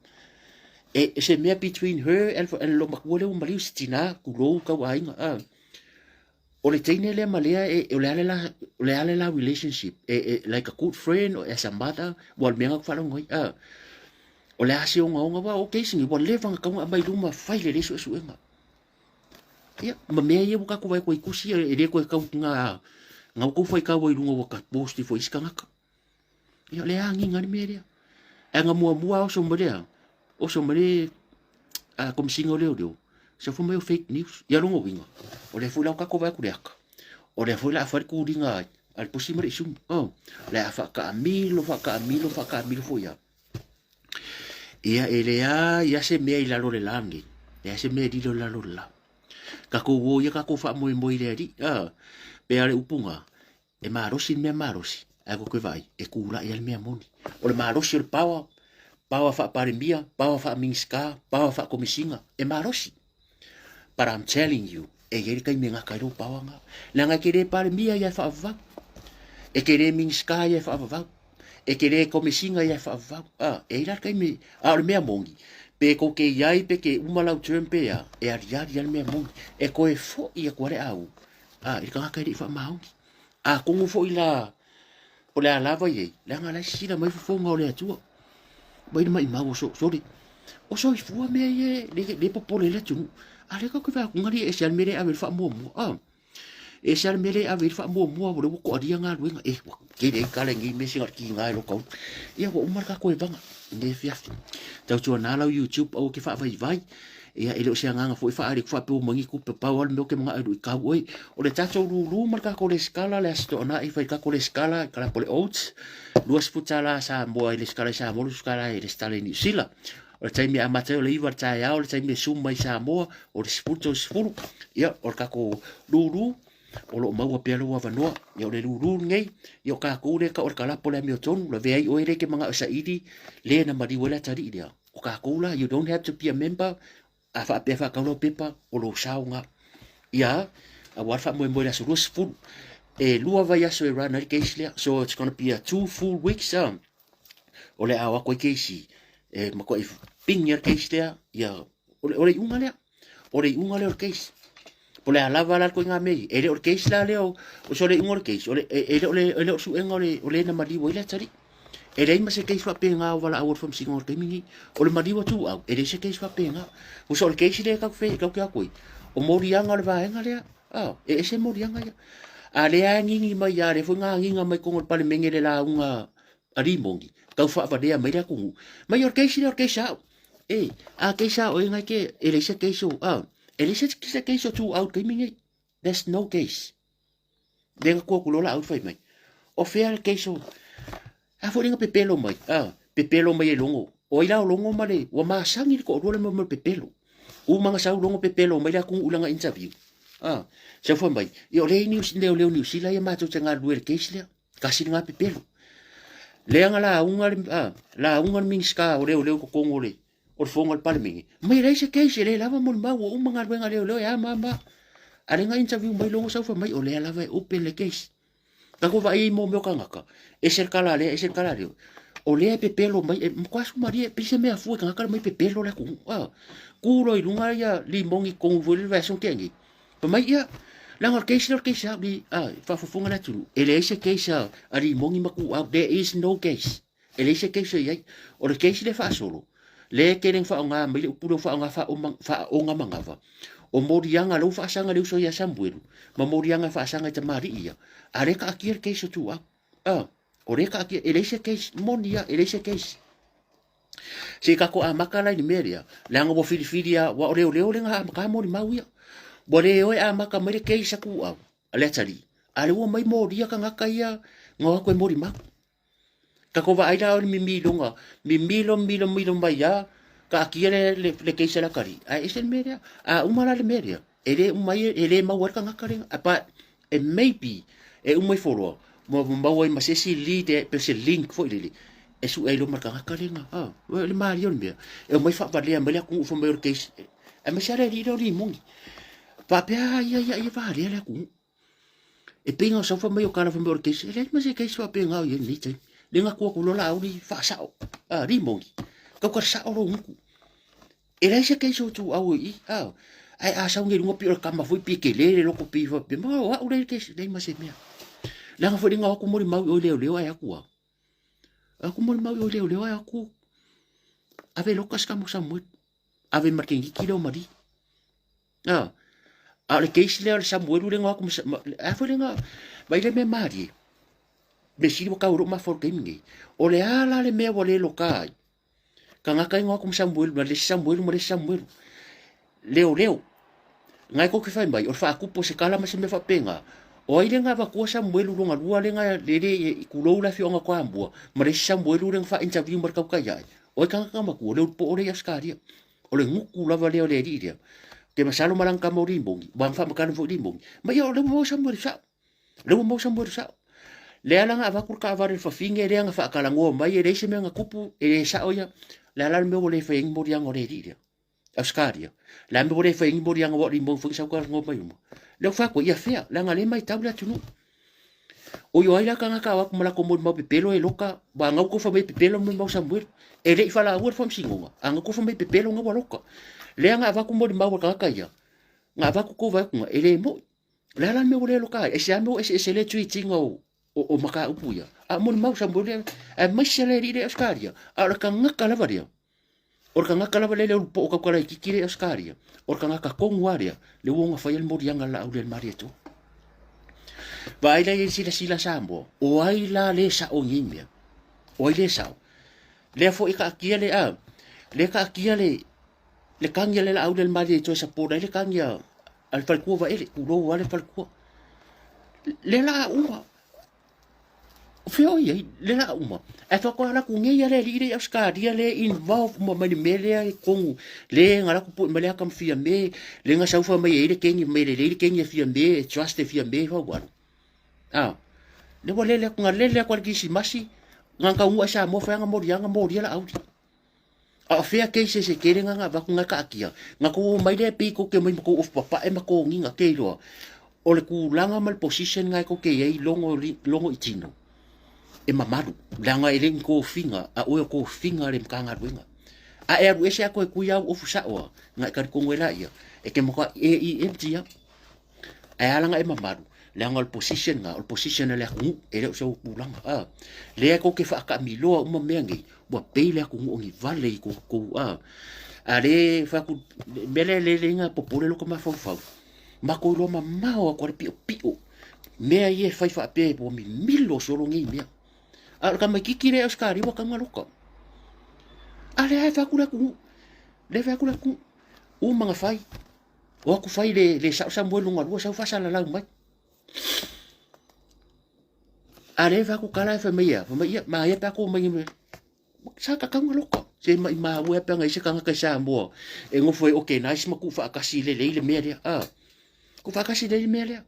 E, se mea between her and, and lo matua lea ua maliu se tina, tulou tau aiga. Oh. O le teine lea ma lea, e, o le a le la, o le a le la relationship. E, e, like a good friend or as a mother, ua le mea nga ku whalongo ai. Oh. O le a se onga onga wa, okay, singi, ua leva nga kaunga mai luma, fai le le suesuenga. Ia, ma mea ia ua kakou vaai atu ai tusi e le toe tau nga nga outou faitau ai luga ua ka post ifo isi tagata. Ia le agiga le mea lea. Ae na muamua oso mai lea, oso mai le a komisina o leoleo, sa fai mai o fake news. Ia lona uiga, o lea foi la ua tatou vaai atu i le ata, o lea foi la a fai le tuliga a le pusi ma le isumu. Oh, le a faataamilo, faataamilo, faataamilo foi lava. Ia e leai a se mea i lalo o le la lenei. Leai se mea e lilo i lalo o le la. Tatou o ia tatou faamoemoe i le Alii. A, pea le upuga, e malosi le mea malosi, ae kou toe vaai, e tulai lava le mea moni. O le malosi o le power, power faa-Palemia, power faa-Minisita, power faa-Komesina, e malosi. But I'm telling you, e i ai le taimi e gata ai lou power na. Leaga e te le Palemia ia e faavavau. E te le Minisita ia e faavavau. E te le Komesina ia e faavavau. Ah, e i ai la le taimi, a o le mea moni, pe tou te i ai, pe te uma lau term pe a, e aliali lava le mea moni. E toe foi atu lava le au, ah, i le tagata e le i faamaoni. Atonu foi la, o le a lava i ai, leaga la e sisila mai fofoga o le Atua. Mai le maimau o so, sole. O soifua mea ia le, le popole i le atunuu. A lea tatou te vaai atu, gali e ese lava le mea lea e ave i le faamuamua. Ah, e ese lava le mea lea e ave i le faamuamua, o lea ua toalia galuega. E, ua tele ai tala i nei mea sina o le tiga e loka ulu. Ia, ua uma le tatou evaga i lenei afiafi. Tautuana lau YouTube aua e te faavaivai. Ia, e le o se agaga foi faaali atu faapea ua maua ni tupe, pau lava le mea ou te manao e luitau oe. O le tatou lulu ma le tatou lesitala, le Aso Toonai fai le tatou lesitala, kalapo le oats, $20 Samoa i lesitala i Samoa, $20 i lesitala i Niu Sila. O le taimi e amata ai o le 9 i le taeao, o le taimi e sum mai i Samoa, o le 10:30. Ia, o le tatou lulu, o lo o maua pea lou avanoa. Ia, o le lulu lenei, ia o tatou lea e tau o le kalapo o le amiotonu, lavea ai oe lea e te manao e saili le na maliu ai le atalii lea. O tatou la, you don't have to be a member, a faapea faatau lau pepa, o lou sao na. Ia, aua le faamoemoe i le aso 20. E lua vaiaso e run ai le case lea. So it's gonna be a 2 full weeks. O le a o atu ai case e matuai pigi le case lea. Ia, o le, o le iuga lea. O le iuga lea o le case. Po le a lava la le koiga mea ia. E le o le case la lea o, o so le iuga o le case. O le, e, e le o le, e le o le suega o le, o le na maliu ai le atalii. E leai ma se case faapena o valaau o le faamasinoga o le taimi lenei. O le maliu atu au, e leai se case faapena. Uso o le case lea tatou te tatou te atu ai, o moliaga o le vaega lea. Ah, e ese moliaga ia. A lea e agigi mai a lea foi na agiga mai totonu o le Palemene le lauga a Limoni, tau faavalea mai le atunuu. Mai o le case lea o le case a au. E, a case a oe ngai ke, e leai se case o, ah, e leai se, se case o tu au i le taimi lenei. There's no case. Lea na tua atu loa la au fai mai. O fea le case o... A foi lea na pepelo mai. Ah, pepelo mai e Logo. O ai la o Logo ma le... Ua masani le toalua le mea o le pepelo. Uma na sau Logo pepelo mai le atunuu i lana interview. Ah, sau fai mai. Ia o lea i New, leo, leo New Zealand ia matou te galulue i le case lea. Tasi lena pepelo. Lea na lauga le, ah, lauga le Minisita o leoleo i totonu o le, o le fono a le Palemene, mai e leai se case, e le lava molimau, ua uma galuega a leoleo e a ma a ma a. A lea na interview mai Logo sau fai mai, o lea lava e open le case. Tatou vaai ai mo mea o tagata, ese le tala a lea, ese le tala a lea. O lea e pepelo mai, e matua sumalie, pei se mea fua i tagata le mai pepelo le atunuu. A, tu loa i luga ia Limoni i totonu foi le vaiaso na tea nei. Fai mai, ia, leaga o le case lea o le case a, li, a, faafofoga le atunuu, e leai se case a, a Limoni ma Tuuau, there is no case. E leai se case o i ai. O le case lea e faasolo, lea e tele ina faaaoga mai le upu lea ua faaaoga faaoga manava, o moliaga lea ua faasaga le uso ia Samuelu, ma moliaga e faasaga i tamalii ia, a lea e taatia le case o Tuau. A, o lea e taatia, e leai se case, moni lava, e leai se case. Se i tatou amata la i le mea lea, leaga ua filifili lava, aua o leoleo lea na amata molimau ia. Ua le o e amata mai le case a Tuau, a le atalii, a lea ua omai molia tagata ia na o atu e molimau. Tatou vaai la o le mimiloga, mimilo mimilo mimilo mai a, taatia le, le, le case a le atalii, ae ese le mea lea. A uma la le mea lea, e le uma ai, e le maua ai le tagata lea, but it may be, e uma ifo loa, ua maua ai ma se isi lead, pe se link foi lele, e sue ai loa ma le tagata lea. Ah, le malie o le mea, e omai faavalea mai le atunuu fai mai o le case, aemaise lava le alii lea o Limoni. Faapea, ia, ia, ia valea le atunuu. E pei na sau fai mai o kala fai mai o le case, e leai ma se case faapena o i ai lenei taimi. Le na tua ku lola auli faasao, a, limoni, kau ka sao lou gutu. E leai se case o ituau i i, a, ae a sau nei i luga pei o le kama foi pei e tele le loto pei faapea, ma o au lea i le case, leai ma se mea. Leaga foi le na o atu molimau i o i leoleo ae atu a. Aku molimau i o i leoleo ae atu ave loka se kama o Samuelu. Ave ma le keniti lea o Marie. A, a o le case lea o le Samuelu lea na o atu ma, a foi lea na, vai le mea malie. Mea sili ua tau i lou mafaufau i le taimi nei. O le a la le mea ua le loka ai? Tagata e igoa atu ma Samuelu, ma le isi Samuelu ma le isi Samuelu. Leoleo. Ngai kou te whai mai, o le whaakupu o se kala ma se mea whapenga. O ai le ngā vatua Samuelu longa lua le ngā lele i kulou la whionga kwa ambua, ma le isi Samuelu le ngā wha interview ma le kaukai ai. O ai kanga kanga matua, le urupo o le i Australia. O le nguku lava lea o le alii lea. Te masalo ma langa kama o Limongi, wa ngawha makana fo Limongi. Ma ia o le ua Samuelu sao. Le ua mau Samuelu sao. Le ala nga avaku le kaavale le fafine lea na faatalanoa mai e leai se mea na tupu e le sao ia. Le ala le mea ua le fai ai ni moliaga o le alii lea. Australia. Le a mea ua le fai ai ni moliaga ua limau foi sau talanoa mai uma. Lea ua fai atu ia fea, leaga le maitau le atunuu. O i o ai la tagata o atu ma latou molimau pepelo e loka, ua gau tou fai mai e pepelo le molimau Samuelu. E le i falaua le faamasinoga, a gau tou fai mai e pepelo na ua loka. Lea na avatu molimau a le tagata ia, na avatu tou vaai atu e le moi. O le a la le mea ua le loka ai? Aisea mea ua eseese le treat ina o, o, o mataupu ia? A o molimau Samuel lea, aemaise le alii lea i Ausetalia. A o le tagata lava lea, o le tagata lava lea le ulu poo tautala itiiti lea i Ausetalia, o le tagata tonu lava lea, lea ua ona faia le moliaga a le laau lea i le Malietoa. Vaai la i ai le silasila a Samoa, o ai la le sao i nei mea? O ai le sao? Lea foi e taatia le, a, lea e taatia le, le tagi a le laau lea i le Malietoa e support ai le tagi a, a le faletua Vaele, tulou lava le faletua. Lea la a uma, o fea o i ai, lea la a uma. Ae faatoa alu atu nei lava le alii lea i Ausetalia lea e involve uma mai le mea lea i totonu, le na alu atu pue mai le ata ma Fiame, le na sau fai mai e i ai le keni, mai e lelei le keni a Fiame, e trust e Fiame, fau alu. A, lea ua lele atu, na lele atu lava i le Kirisimasi, na ona taunuu lava i Samoa fai ana moliaga, molia Laauli. A o fea cases e tele na na avatu na taatia, na tou omai lea pei tou te omai ma tou ofu papae ma toniga te iloa. O le tulaga ma le position na tou te i ai logo, logo i tino, e mamalu, leaga e le ni tofiga, a oe o tofiga a le Matagaluega. A e alu ese a toe tui au ofu sao a, na e talitonu ai laia, e te matua e empty lava. Ae ala na e mamalu, leaga o le position na, o le position a le atunuu, e le o se tulaga. A, lea tou te faataamiloa uma mea nei, ua pei le atunuu o ni vale i tou, tou, a. A le fai atu, le mea lea le le ina popole lota mafaufau, matou iloa mamao atu a le piopio, mea ia e fai faapea ua mimilo solo nei mea. A o le tamaititi lea o Ausetalia ua taga loka. A lea e fai atu le atunuu, lea e fai atu le atunuu, uma na fai, O atu fai le, le sao Samuel lona lua sau faasalalau mai. A lea fai atu kala e fai mai ia, fai mai ia, ma ia pe ako mai me. Sa ka kaunga loka. Se mai ma ua pe ngai se kanga kai Samoa. E ngofo e okay nice ma ku whaakasi le lei le mea lea. Ah. Ku whaakasi le le mea lea.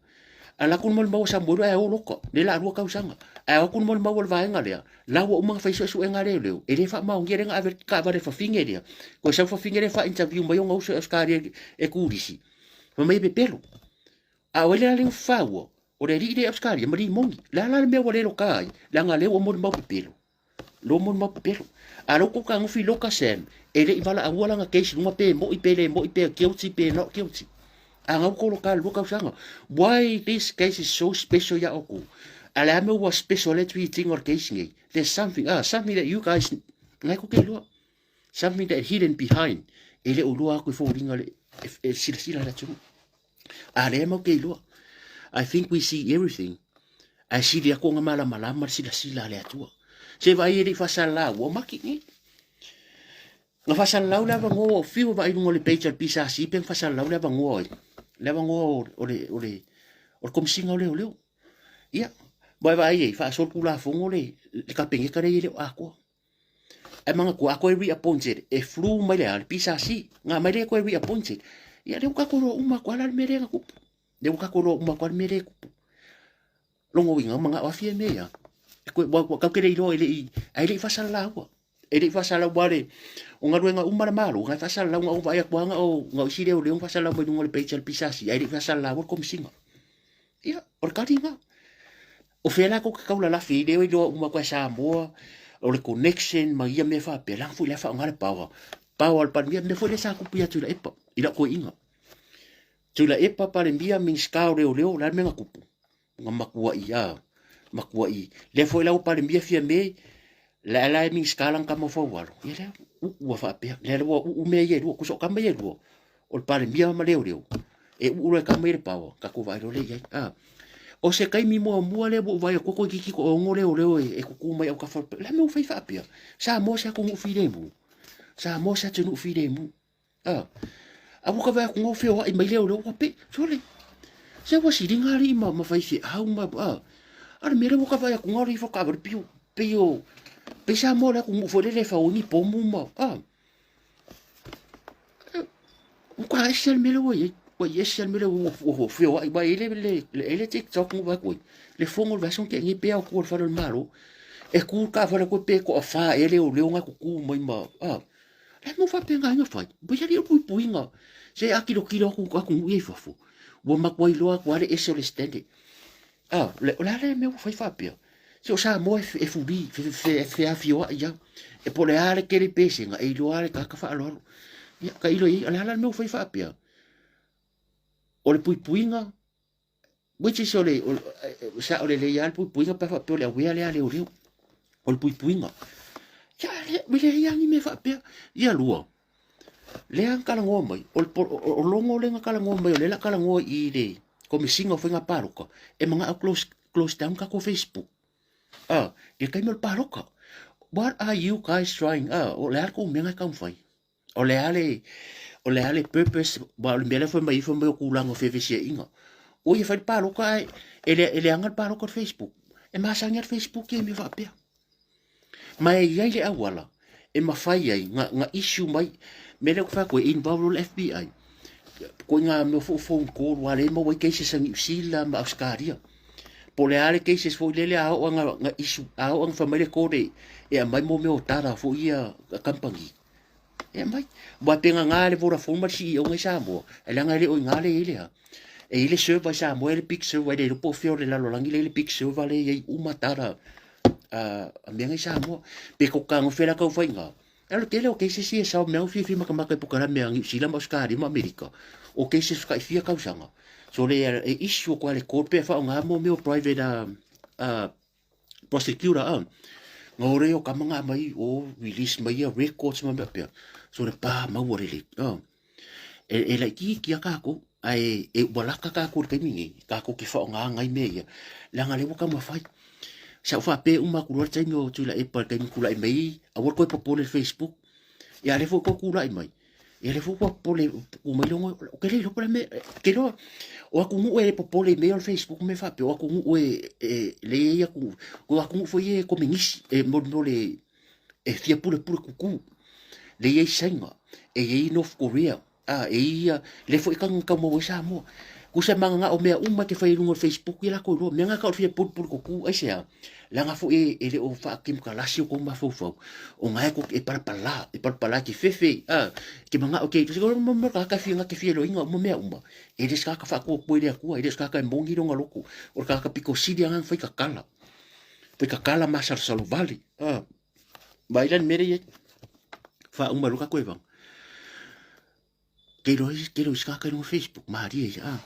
A la ku mo le maua Samuel e o loka. Le la rua kausanga. A o ku mo le maua le vaenga lea. La ua uma fai suesuega leoleo, e le faamaonia le ave taavale fafine lea. Koe sau fafine lea faa-interview mai ona uso i Ausetalia e turisi. Fai mai e pepelo. A o ai le la le faua, o le alii lea i Ausetalia ma limoni. Le a la le mea ua le loka ai, leaga lea ua molimau pepelo. Lea ua molimau pepelo. A lea ua tou tagofi loka Sam, e le i valaauina lana case i luga pe moi pe le moi pe guilty pe not guilty. A na ua tou loka i le lua tausaga. Why this case is so special ia outou? A le a mea ua special ai le treat ina o le case nei? There's something, ah, something that you guys, ngai kou te iloa. Something that hidden behind. E le o iloa atu i foliga le, e, e silasila le atunuu. A lea mau te iloa. I think we see everything. Ae sili atu ona malamalama le silasila a le Atua. Se vaai e le i faasalalau, ua maki nei. Na faasalalau le avanoa ua fiu e vaai i luga o le page a le PSRC pe na faasalalau le avanoa ai. Le avanoa o, o le, o le, o le Komesina o Leoleo. Ia, ua e vaai ai, faasolo Tulafono le, le Kapeneta lea e le o atoa. Ae manatua, a toe reappointed, e flu mai le a, le PSRC. Na mai lea e toe reappointed. Ia, lea ua tatou iloa uma atu lava la le mea lea na tupu. Lea ua tatou iloa uma atu lava le mea lea e tupu. Lona uiga, manao lava fia mea ia. E koe, ua, ua tatou te le iloa e le i, ae le i faasalalau. E le i faasalalau aua le, o galuega uma a le Malo, na e faasalalau na ou vaai atu lava na o, na o isi leoleo na faasalalau mai luga o le page a le PSC, ae le i faasalalau le Komesina. Ia, o le tali lena. O fea la tou te taulalafi ai lea iloa uma atu e Samoa o le connection ma ia mea faapea, leaga foi la e faaaoga le power. Power a le Palemia, mea foi lea sa tupu ia Tuilaepa i lau toeaina. Tuilaepa, Palemia, Minisita o Leoleo, o le a le mea na tupu? Na matuai a, matuai. Lea foi la ua Palemia Fiame, la la e Minisita lana tama o Faualo. Ia lea, uu a faapea. Lea la ua uu mea ia e lua, tusa o tama ia e lua, o le Palemia ma Leoleo, e uu loa e tama ia le power, tatou vaai loa lea i ai. A. O se taimi muamua lea ua ou vaai atu toeitiiti toaono leoleo e tutu mai autafa o le, le a mea ua fai faapea? Samoa se atunuu filemu. Samoa se atunuu filemu. A. A ua ka vaai atu no feoai mai leoleo ua pe, sole. Se ua siliga alii ma faifeau ma, a. A le mea lea ua ka vaai atu na o le ifo taavale pio, pei o, pei Samoa le atunuu foi lele e fau ai ni pomu ma, a. Ua ese le mea lea ua i ai. Ua i ese le mea lea ua feoai. Ua i ai le TikTok na vaai atu ai. Le fono o le vaiaso na tea nei pe ao atu i le fale o le Malo. E tu le taavale atu pe toafa ea leoleo na tutu mai ma, a. Le mea faapena ai na fai. Ua i ai le puipuiga. Se a tilotilo atu atunuu ia i fafo, ua matua iloa atu lava le ese o le standard. A, o le a le mea ua fai faapea? Se o Samoa e fuli, e feafioai lava. E po o le a le tele pesega, e iloa lava le tagata faaaloalo. Ia, tailo i ai, o le a la le mea ua fai faapea? O le puipuiga, which is o le, sao lelei lava le puipuiga pe a faapea o le aware lea a leoleo. O le puipuiga. Ia, e leai lava ni mea faapea. Ia lua, lea na talanoa mai, o le o logo lea na talanoa mai, o lea la talanoa i le Komesina o Faiga Palota, e manao close, close down tatou Facebook. Ah, i le taimi o le palota. What are you guys trying? Ah, o le a le kou mea na e taumafai? O le a le, o le a le purpose, wa o le mea lea fai mai, fai mai o tulaga o fevesiaiga. Oi e fai le palota ae, e le, e leaga le palota i le Facebook. E masani lava le Facebook ia i mea faapea. Ma e i ai le auala e mafai ai na issue mai mea lea ou te fai atu ai, e involve loa le FBI. Koe ngā mea foi phone call aua lea e maua ai cases a Niu Sila ma Ausetalia. Po o le a le cases foi lele a oo ina na issue, a oo ina fai mai le court e aumai mo mea o tala foi ia a kamupani. E aumai. Aua pe gagā le Vodafone ma le CEO i Samoa, e leaga e le o i ina lea e i ai le a. E i ai le server i Samoa, e i ai le big server, e le iloa po o fea o le lalolagi lea e i ai le big server lea e i ai uma tala a mea nei Samoa. Pe ko ka ngofe la kau whai ngā. E le tele o cases ia sao mea fiafia makamaka i pukarame a Niu Sila ma Australia ma Amerika. O cases whakai fia kausanga. So le e issue ko ale court pe wha o ngā mo mea o private prosecutor a. Ngā ore o kama ngā mai o release mai ia records ma mea pea. So le pā maua rere. E laitiiti a kākou, a e ua laka kākou i le taimi nei, kākou ke whaonga ngai mea ia. Leaga lea ua taumafai. Sa ou faapea uma atu loa le taimi o Tuilaepa, le taimi tulai mai, aua le toe popole i le Facebook. Ia lea foi ua tulai mai. Ia lea foi ua popole, tu mai logo, ou te le iloa po o le a mea, ou te iloa, o atunuu e popole i mea ia o le Facebook ma mea faapea, o atunuu e lea e i ai atunuu, o atunuu foi ia e komenisi, e mo le e fia pulepule kuku. Le i ai Saina, e i ai North Korea, a e i ia, le foi ka ngau maua i Samoa. Kusa manga o mea uma te whai runga o Facebook i la koe mea ngā ka o fia purupuru kuku, ai se a. Langa foi e le o whaakim ka lasi o kou mafaufau. O ngā e ko e parapala, e parapala ki whewhe, a, ke manga o ke, se mo mo ka ka fia ngā ke fia loinga uma mea uma. E le ska ka whaakua koe le akua, e le ska ka e mongi ronga loko, o ka ka piko sili anga whai ka kala. Whai ka kala masalosalo vale. Ah, vai la mere ye. Fa uma luka koe vang. Ke roi ke roi ska ke no Facebook marie ya.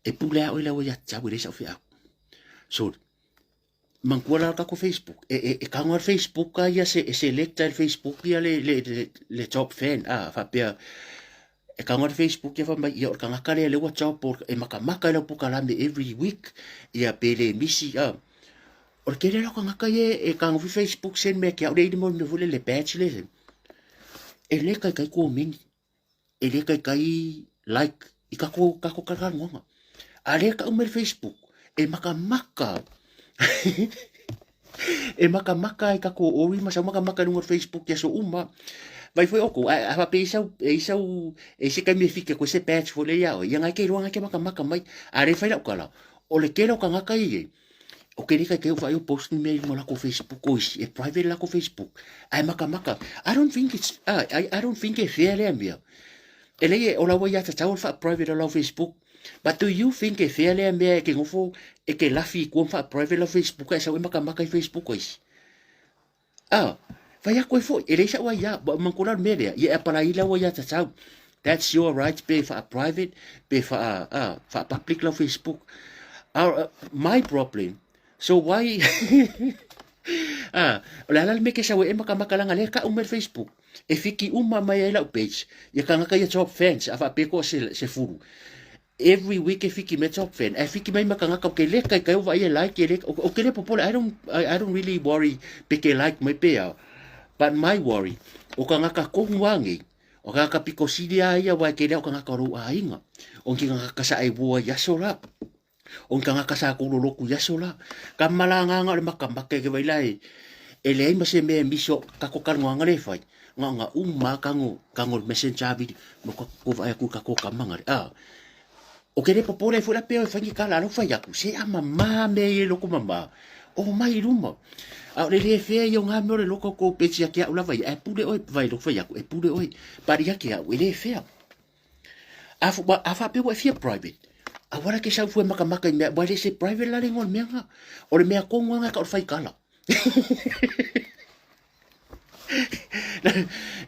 E pule a oila ya tsa wele sa fi a. So mangkua la ka ko Facebook. E e e ka ngor Facebook ka ya se e select el Facebook ya le le le, le top fan ah fa pea e ka ngor Facebook ya fa mai ya o ka ngaka le le WhatsApp e makamaka le pukalame every week ya pele misi ah. O le tele la o kangaka ia e kagofi Facebook send mea ke au le ili mo le mea foi lele badge le e le kaikai komeni e le kaikai like i kako kako kalakalagoga a lea kau mai le Facebook e makamaka e makamaka i kako ori ma sau makamaka i luga o le Facebook i aso uma vai foi oukou ae a faapea e i sau e i sau e i se taimi e fiki atu ai se badge foi lea ia oe ia ngai ke iloa ngai ke makamaka mai a lea e fai lau tala o le tele o kangaka ia i ai O ke leka ke uwha post ni mea i lunga lako Facebook o isi, e private lako Facebook. Ai makamaka. I don't think it's, I don't think e fair lea mea. E lei e o lau aiatatau o le faa-private o lau Facebook. But do you think e fea lea mea e ke nofo e ke lafi i tua ma faa-private lau Facebook ae sau e makamaka i Facebook a isi? Ah, fai atu ai foi, e leai sa'u aiā, ua manatua la le mea lea, ia e apalai lau aiatatau. That's your right pe faa-private, pe faa, ah, faa-public lau Facebook. My problem, so why ah, o le a la le mea ke sau e makamaka leaga lea ka'u mai le Facebook. E fiki uma mai ai lau page, ia kagaka ia top fans, a faapea koa se, se fulu. Every week e fiki mai top fan, ae fiki mai ma kagaka o ke le kai kai o vaai e like e le, o ke le popole, I don't really worry pe ke like mai pe ao. But my worry, o kagaka kohu angei, o kagaka piko sili a ia wae ke lea o kagaka o lou aiga, o ke kagaka sa e wua i aso la. O ni tagata sa kou loloku i aso la. Ka malagaga o le makamaka e ke vai la e, e leai ma se mea e misi o kako kanoaga le fai. Nga nga uma kango, kango le messenger video, mo ka ko vai aku ka ko kamanga le. Ah. O ke le popole foi la pe o fai ni kala alo fai aku. Se ama ma me e loko mama. O mai luma. A o le le fea i o ngā mea o le loko ko peti a ke au lava ia. E pule oe, vai loko fai aku, e pule oe. Pari a ke au, e le fea. A, a faapea ua e fia private, aua la ke sau fua e makamaka i mea, ua le se private la le igoa o le mea nga. O le mea tonu lava ka o le faikala.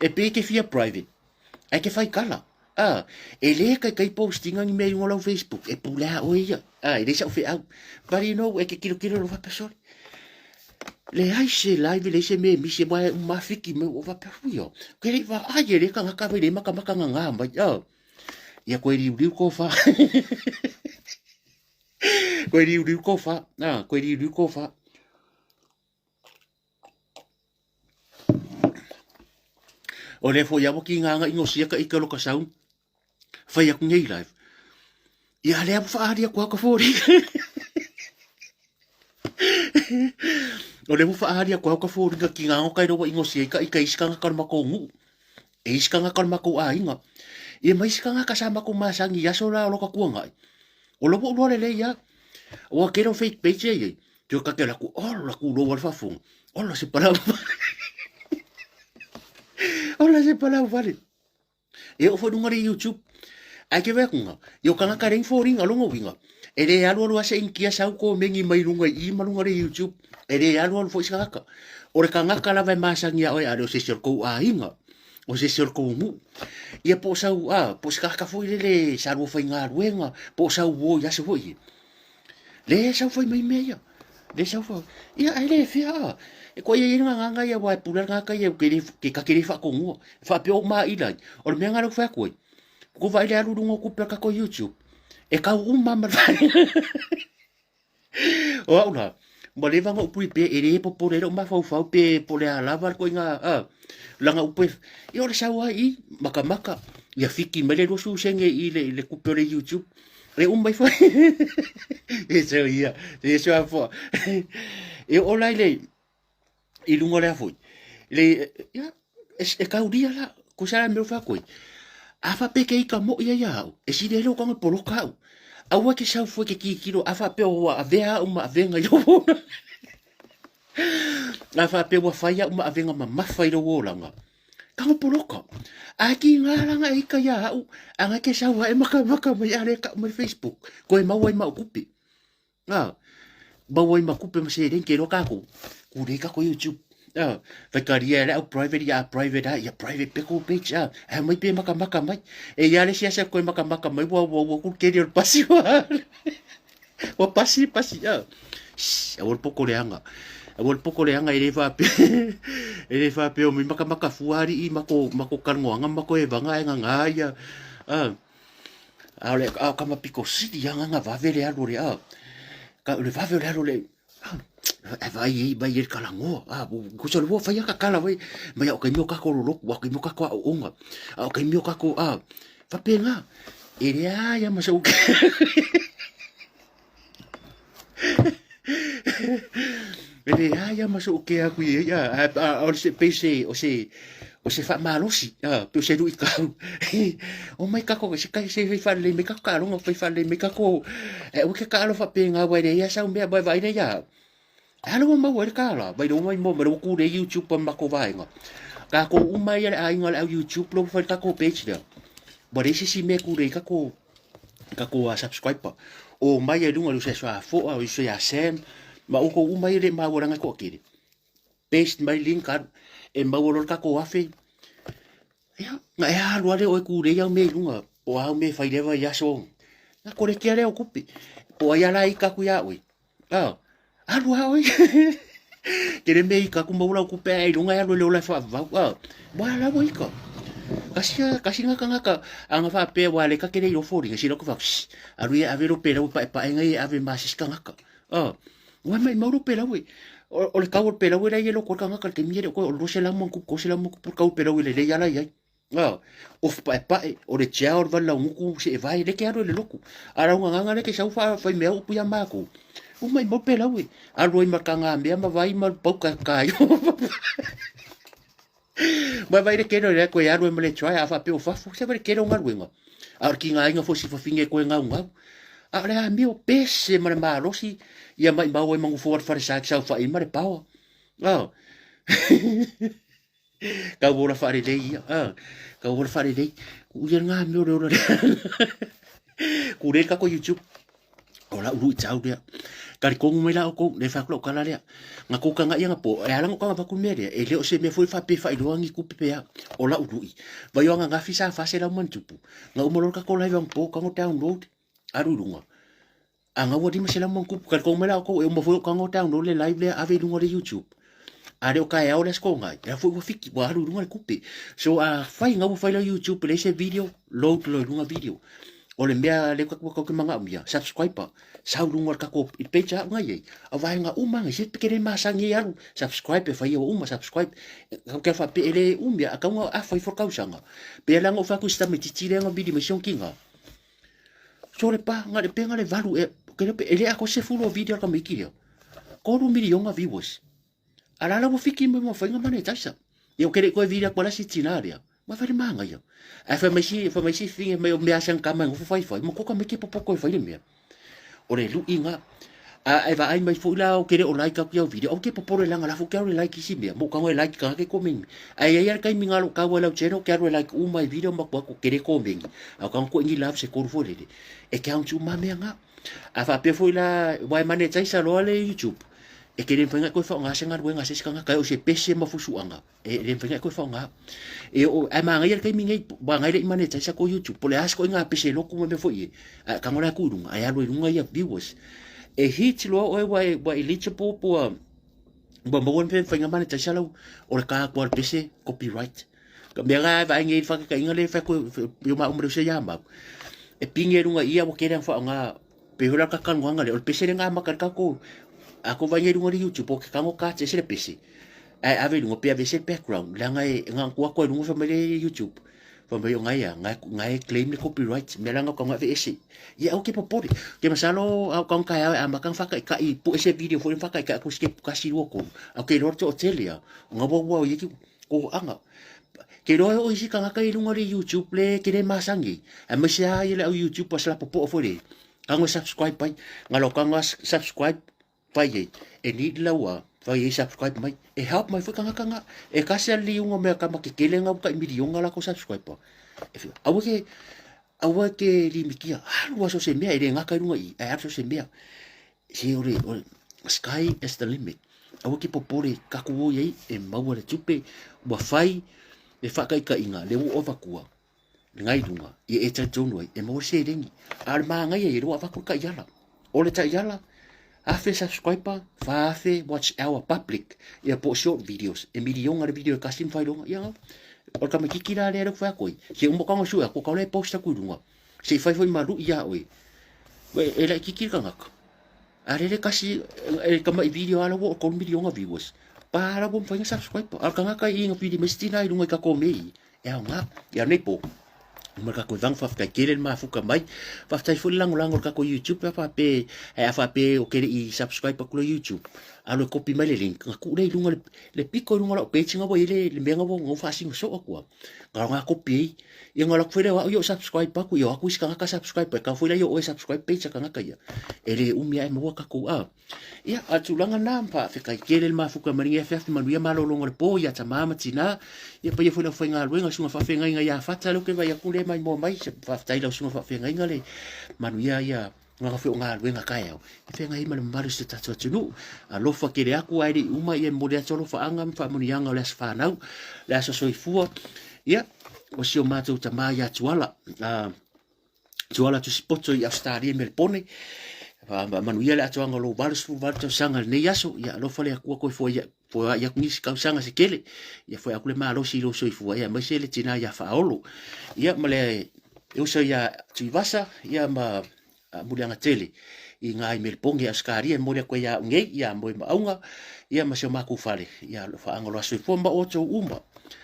E pei ke fia private, ae ke faikala. Ah, e le kaikai postinga ni mea i luga o lau Facebook, e pule a oe ia. Ah, e leai sau feau. But you know, e ke kilokilo lo faapea sorry. Leai se live, leai se mea e misi, e wae uma fiki mai, ua faapea, ui o, ke lei vaai e le kangaka vai le makamaka ngangā mai, ah. Ia koe riuriu ko wha. Koe riuriu ko wha, ah, koe riuriu ko wha. O le foi awa ki ngā ingo sia ka ika loka sau, whai aku ngei live. Ia le awa whaari aku haka fōri. O le whaari aku haka fōri nga ki ngā ngokai rawa ingo sia ika ika isikanga ka mako ngu. E isikanga ka mako āinga. Ia mai isikanga ka sa mako māsangi aso la o loka kuangai. O lopo ulua le lei ia. Ua kero fake page ei ei. Tio ka ke laku, oh, laku lo wal fafunga. Ola se palau vale. Ola se palau vale. E o foi lunga le YouTube. Ai ke wea kunga. I o kangaka reng fōringa longa winga. E le alu alu ase inkia sau ko mengi mai lunga i ma lunga le YouTube. E le alu alu foi se kangaka. O le kangaka lava e masangi a oe ale o se se o le kou aiga. O se se o le kou nuu. Ia po o sau, a, po o se kangaka foi lele sa lua faigaluega, po o sau uo i aso foi e. Le sau fai mai mea ia. Le sau fai. Ia, ai le fea a. E koe ia ngā ngā ia wai pula ngā kai e ke ke ka kere whakongua. Whapea o mā ilai. O le mea ngā rau whai koe. Ko vai le alu runga ku peka ko YouTube. E kau uma ma O au la. Ua leva ona upu i pe e le popole lou mafaufau pe po o le a lava koe nga a langa upu e ia o le sau ai i makamaka ia fiki mai le 20 sene i le le kupe o le YouTube e uma ifo e so ia e so afo e o la ile i lunga o le afoi le ia e kaulia la ko sa mea fa koe a fa pe ke ika mo ia ia au e sile lo kanga poloka au aua ke sau fue ke kikilo a fa pe o a vea au ma avenga i lou a fa pe ua fai au ma avenga mamafa i lou olaga kanga poloka a ki ngā langa e ika ia au anga ke sau e maka maka mai a le ka mai Facebook koe maua i mau kupe Ā, mau ai ma kupe ma seleni ke iloa kākou, kūlei kākou YouTube. Ā, whai ka ria e le au private ia a private a, ia private pe kou page, ā, ae mai pe makamaka mai. E ia le siasa koe makamaka mai, ua, ua, ua kulu keri o le pasi ua. Ua pasi, pasi, ā. Shh, aua le pokoleaga. Aua le pokoleaga e le faapea, e le faapea o mai makamaka fua alii ma ko, ma ko kanoaga ma ko evaga e ngagā ia, ā. A o le a o kama piko sili a nganga vave le alu o le a. Ka o le vave o le alu o le e vai i vai e kalangoa. A kusa le ua whai aka kala vai mai o kai mio kako loloku, o kai mio kako a onga. A o kai mio kako a whapenga. E le a ia masa uke. E leai lava ma sou ke aku i ai, a, a, o se, pei se, o se, o se faamalosi, a, pei o se luitau. O mai kako, se kai se fai faalelei mai kako taaloga, fai faalelei mai kako, e aua ke taalo faapena aua e leai lava sau mea, ua e vaai nei ia au. A lea ua maua ai le tala, mai le uma mai moa mai le ua tu le YouTube ma matou vaega. Tatou uma ia le aiga o le au YouTube lea ua fai le tatou page lea. Ua leai se isi mea e kule i kako kako subscriber. O mai ai luga le uso ia Fo'a, o uso ia Sam, ma outou uma ia e le maua leaga e toatele. Paste mai link alu e maua loa le tatou 1000. Ia, na e alu lava lea o e kulei au mea i luga, po o a au mea e fai lea vaiaso. Na kolekia lea o tupe. Po o ai lava la e ika atu ia oe. Ah, alu lava oe. Tele mea ika atu maua lau tupe ae ailoga e alu e le ola e faavavau. Ah, ua la ua ika. Kasi kasi nga kangaka anga faapea ua le ka kele i ofo linga sila ku fa. Alu ia ave lo pela ua paepae ngai e ave ma se isi kangaka. Ah, ua maimau lo pela ue. O le kau o le pela ue la ia loko le kangaka le taimi ia le o le 200 ma 300 kau pela ue lelei ala iai. Ah, ofu paepae, o le tiao o le vale laugutu se e vae, le ke alu e le lotu. A lau gagaga le ke sau wha whai mea upu ia mākou. Uma i mau pela ue. Alu ai ma ka ngā mea ma vai ma pau ka ka i. Mai vai le kero le koe alu e ma le try a wha pe o fafu. Se vai le kero ngaluenga. A o le ki ngā inga fo si whawhinge koe ngau ngau. A o le a mio pese ma le malosi ia mai mau ai mangu fo al whare sa ki sau wha i ma le paoa. Ah. Kau ola wharerei ia. Ah, kau ola wharerei. Ku ia ngā mea o le ola rea. Ku re kako YouTube. O la uru i tau rea. Kari kongu mai la o kou, le whakula o kala rea. Nga kou kanga ia nga po, e alango kanga vaku mea rea. E leo se mea foi wha pe wha iloa ngi kupe pea. O la uru i. Vai o nga ngafi sa whase lau mantupu. Nga umalo kako live ang po, kango download. Aru runga. A nga ua 500 ma ono kupu, ka mai la kou e uma foi o kango download le live lea ave i luga o le YouTube. A le o ka e ao le aso ngai, la foi ua fiki, ua alu i luga le kupe. So a fai nga ua fai la YouTube le se video, load lo i luga video. O le mea le ka kua ke manga umia, subscriber, sau luga le kako i page a ngai ei. A vaenga uma ngai se peke le masangi e alu, subscribe e fai o uma subscribe. Kau ke fa pe ele umia, a kaunga a fai fo kausanga. Pe la ngo fa ku sta me titi le nga vidi me sionkinga. So le pa nga le pe nga le valu e ke le e le ako se fulo video ka miki leo. Koru milionga viewers. Ala la ua fiki mo mo fainga mane taisa. E o kere koe video ko la si tina lea. Ma fai manga ia. Ai fa mai si fa mai si finge mai o mea sang kama ngo fai fai mo ko ka miki popo ko fai le mea. O le luʻiga a e vaai mai foi la o kere o like aku iau video au ke popole langa la fo ke alu e like isi mea mo ka e like ka ke komeng ai ai al kaimi ngalo ka wa lau channel ke alu e like uma i video ma ko kere komeng au ka ko ngi love se koru fo lele e ke au uma mea nga a fa pe foi la wa mane tsaisa lo ale YouTube e kere mfainga ko fa nga se ngaluenga se sikanga ka o se pese mafusuanga E le mawhai koe whaonga. E o, ai mā ngai kai mingai, wā ngai le imane taisa ko YouTube, po le asko i ngā pese loku me me foi e. A, ka ngora ku runga, ai alu i runga ia viewers. E hit loa oe wa, wa eligible po a, wa maua mpe whainga mane taisa lau, o le kā kua pese copyright. Ka mea ngā vai ngai whaka ka inga le whai koe, yo ma umre se ia mau. E pinge runga ia wa kere ang whaonga, Pe hora ka kanoanga le, o le pese le ngā maka ka ko, a ko vai runga le YouTube, o ke kango ka te se le pese. Ai ave runga pe ave se background, le anga e ngā kua koe runga whamai le YouTube. Whamai o ngai a, ngai, ngai claim le copyright, me langa ka ngā ese. Ia au ke popore. Ke masalo au ka kai a makang whaka i ka i pu ese video fo whaka i ka ko ske kasi rua ko. Au ke lor to tele a. Ngā wa wa ye ki ko anga. Ke roa o isi kangaka i runga le YouTube le ke le masangi. A me se ai le au YouTube pa sla popo fo le. Ka ngo subscribe pai. Nga lo ka ngo subscribe pai e. E ni laua fai e subscribe mai. E help mai fo kangaka nga. E ka se li unga mea ka ma ke kele nga ka milionga la ko subscribe pa. E fi. Aua ke aua ke limikia. Alu aso se mea e le ngaka i runga i. E aso se mea. Se ore, ore, sky is the limit. Aua ke popore kaku o iai e maua le tupe ua fai le whakaikaiga le o avakua le ngai runga i e talitonu ai e maua se rengi. A le māngai ai e roa avaku ka iala. O le taiala, afe subscriber, whaafe watch hour public, ia po short videos, e milionga le video e kasi mwhaironga, ia ngau. O le kamakiki rā lea le whea koe. Se umo kango sua, ko kaule post aku i runga. Se i whai foi ma lui ia oe. E lai kiki le kangaka. A rere kasi e kama i video ala wo ko milionga viewers. Pa ala wo mfainga subscribe. Al kangaka i nga video mestina i runga i kako me i. E au ngā, i au nei po. Ma ka koe vang whawhtai kere le mafuka mai. Whawhtai fo le lango lango le kako YouTube a whape, e a whape o kere i subscribe akula YouTube. Alu e kopi mai le link, ona tuu lea i luga le pito i luga o lau page na ua i ai le mea na ua faasino soo atu lava. Na ona kopi ai. Ia ona alu atu foi lea o au ia o subscribe atu, ia o atu isi tagata subscribe ai. Tau foi lea o oe subscribe page a tagata ia. E le umi lava e maua tatou a. Ia, a tulaga na, faafetai tele le mafuta mai lenei afiafi, manuia malologa o le po ia tama ma tina. Ia paia foi le aufaigaluega, susuga faafeagaiga ia Fata, lea ou te vaai atu lea e maimoa mai. Faafetai i lau susuga faafeagaiga le manuia ia Gagana foi o galuega taeao e feagai ai ma le mamalu o si o tatou atunuu. Alofa tele atu ae le i uma, ia e momoli atu alofaaga ma faamanuiaga o le aso fanau, le aso soifua, ia, o si o matou tama ia Tuala, Tuala Tusipoto i Ausetalia i Melepone. Manuia le atoaga o lou 88 tausaga i lenei aso. Ia alofa le Atua toe foai foai atu nisi tausaga se tele. Ia foai atu le malosi i lou soifua, ia aemaise le tina ia Faaolo. Ia ma le uso ia Tuivasa, ia ma Muliaga tele i ngā i Melebone Ausetalia e momoli atu ai ia au nei, ia Moe Maauga, ia ma si o matou fale, ia alofa loa soifua ma outou uma.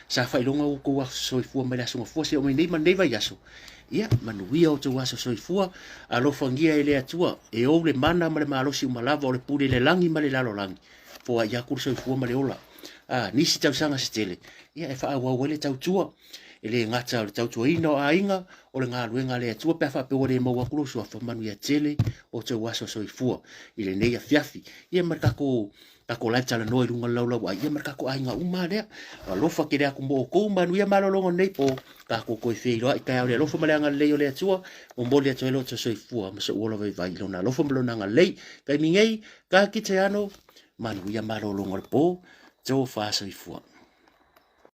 Sa faailoga outou aso soifua mai le aso Gafua seia oo mai nei ma lenei vaiaso. Ia, manuia outou aso soifua, alofagia e le Atua, e ou le mana ma le malosi uma lava o le pule i le lagi ma le lalolagi, foai atu le soifua ma le ola. A, nisi tausaga se tele, ia e faaauau ai le tautua. E le gata o le tautuaina o aiga, o le galuega a le Atua pe a faapea ua le maua atu lou suafa, manuia tele outou aso soifua i lenei afiafi. Ia ma le tatou tatou live talanoa i luga o le laulauai, ia ma le tatou aiga uma lava lea. Alofa tele atu mo outou, manuia malologa o lenei po, tatou toe feiloai taeao i le alofa ma le agalelei o le Atua, momoli atu ai lo outou soifua ma sou ola vaivai i lona alofa ma lona agalelei. Taimi nei, ka kite ano, manuia malologa o le po, tofa soifua.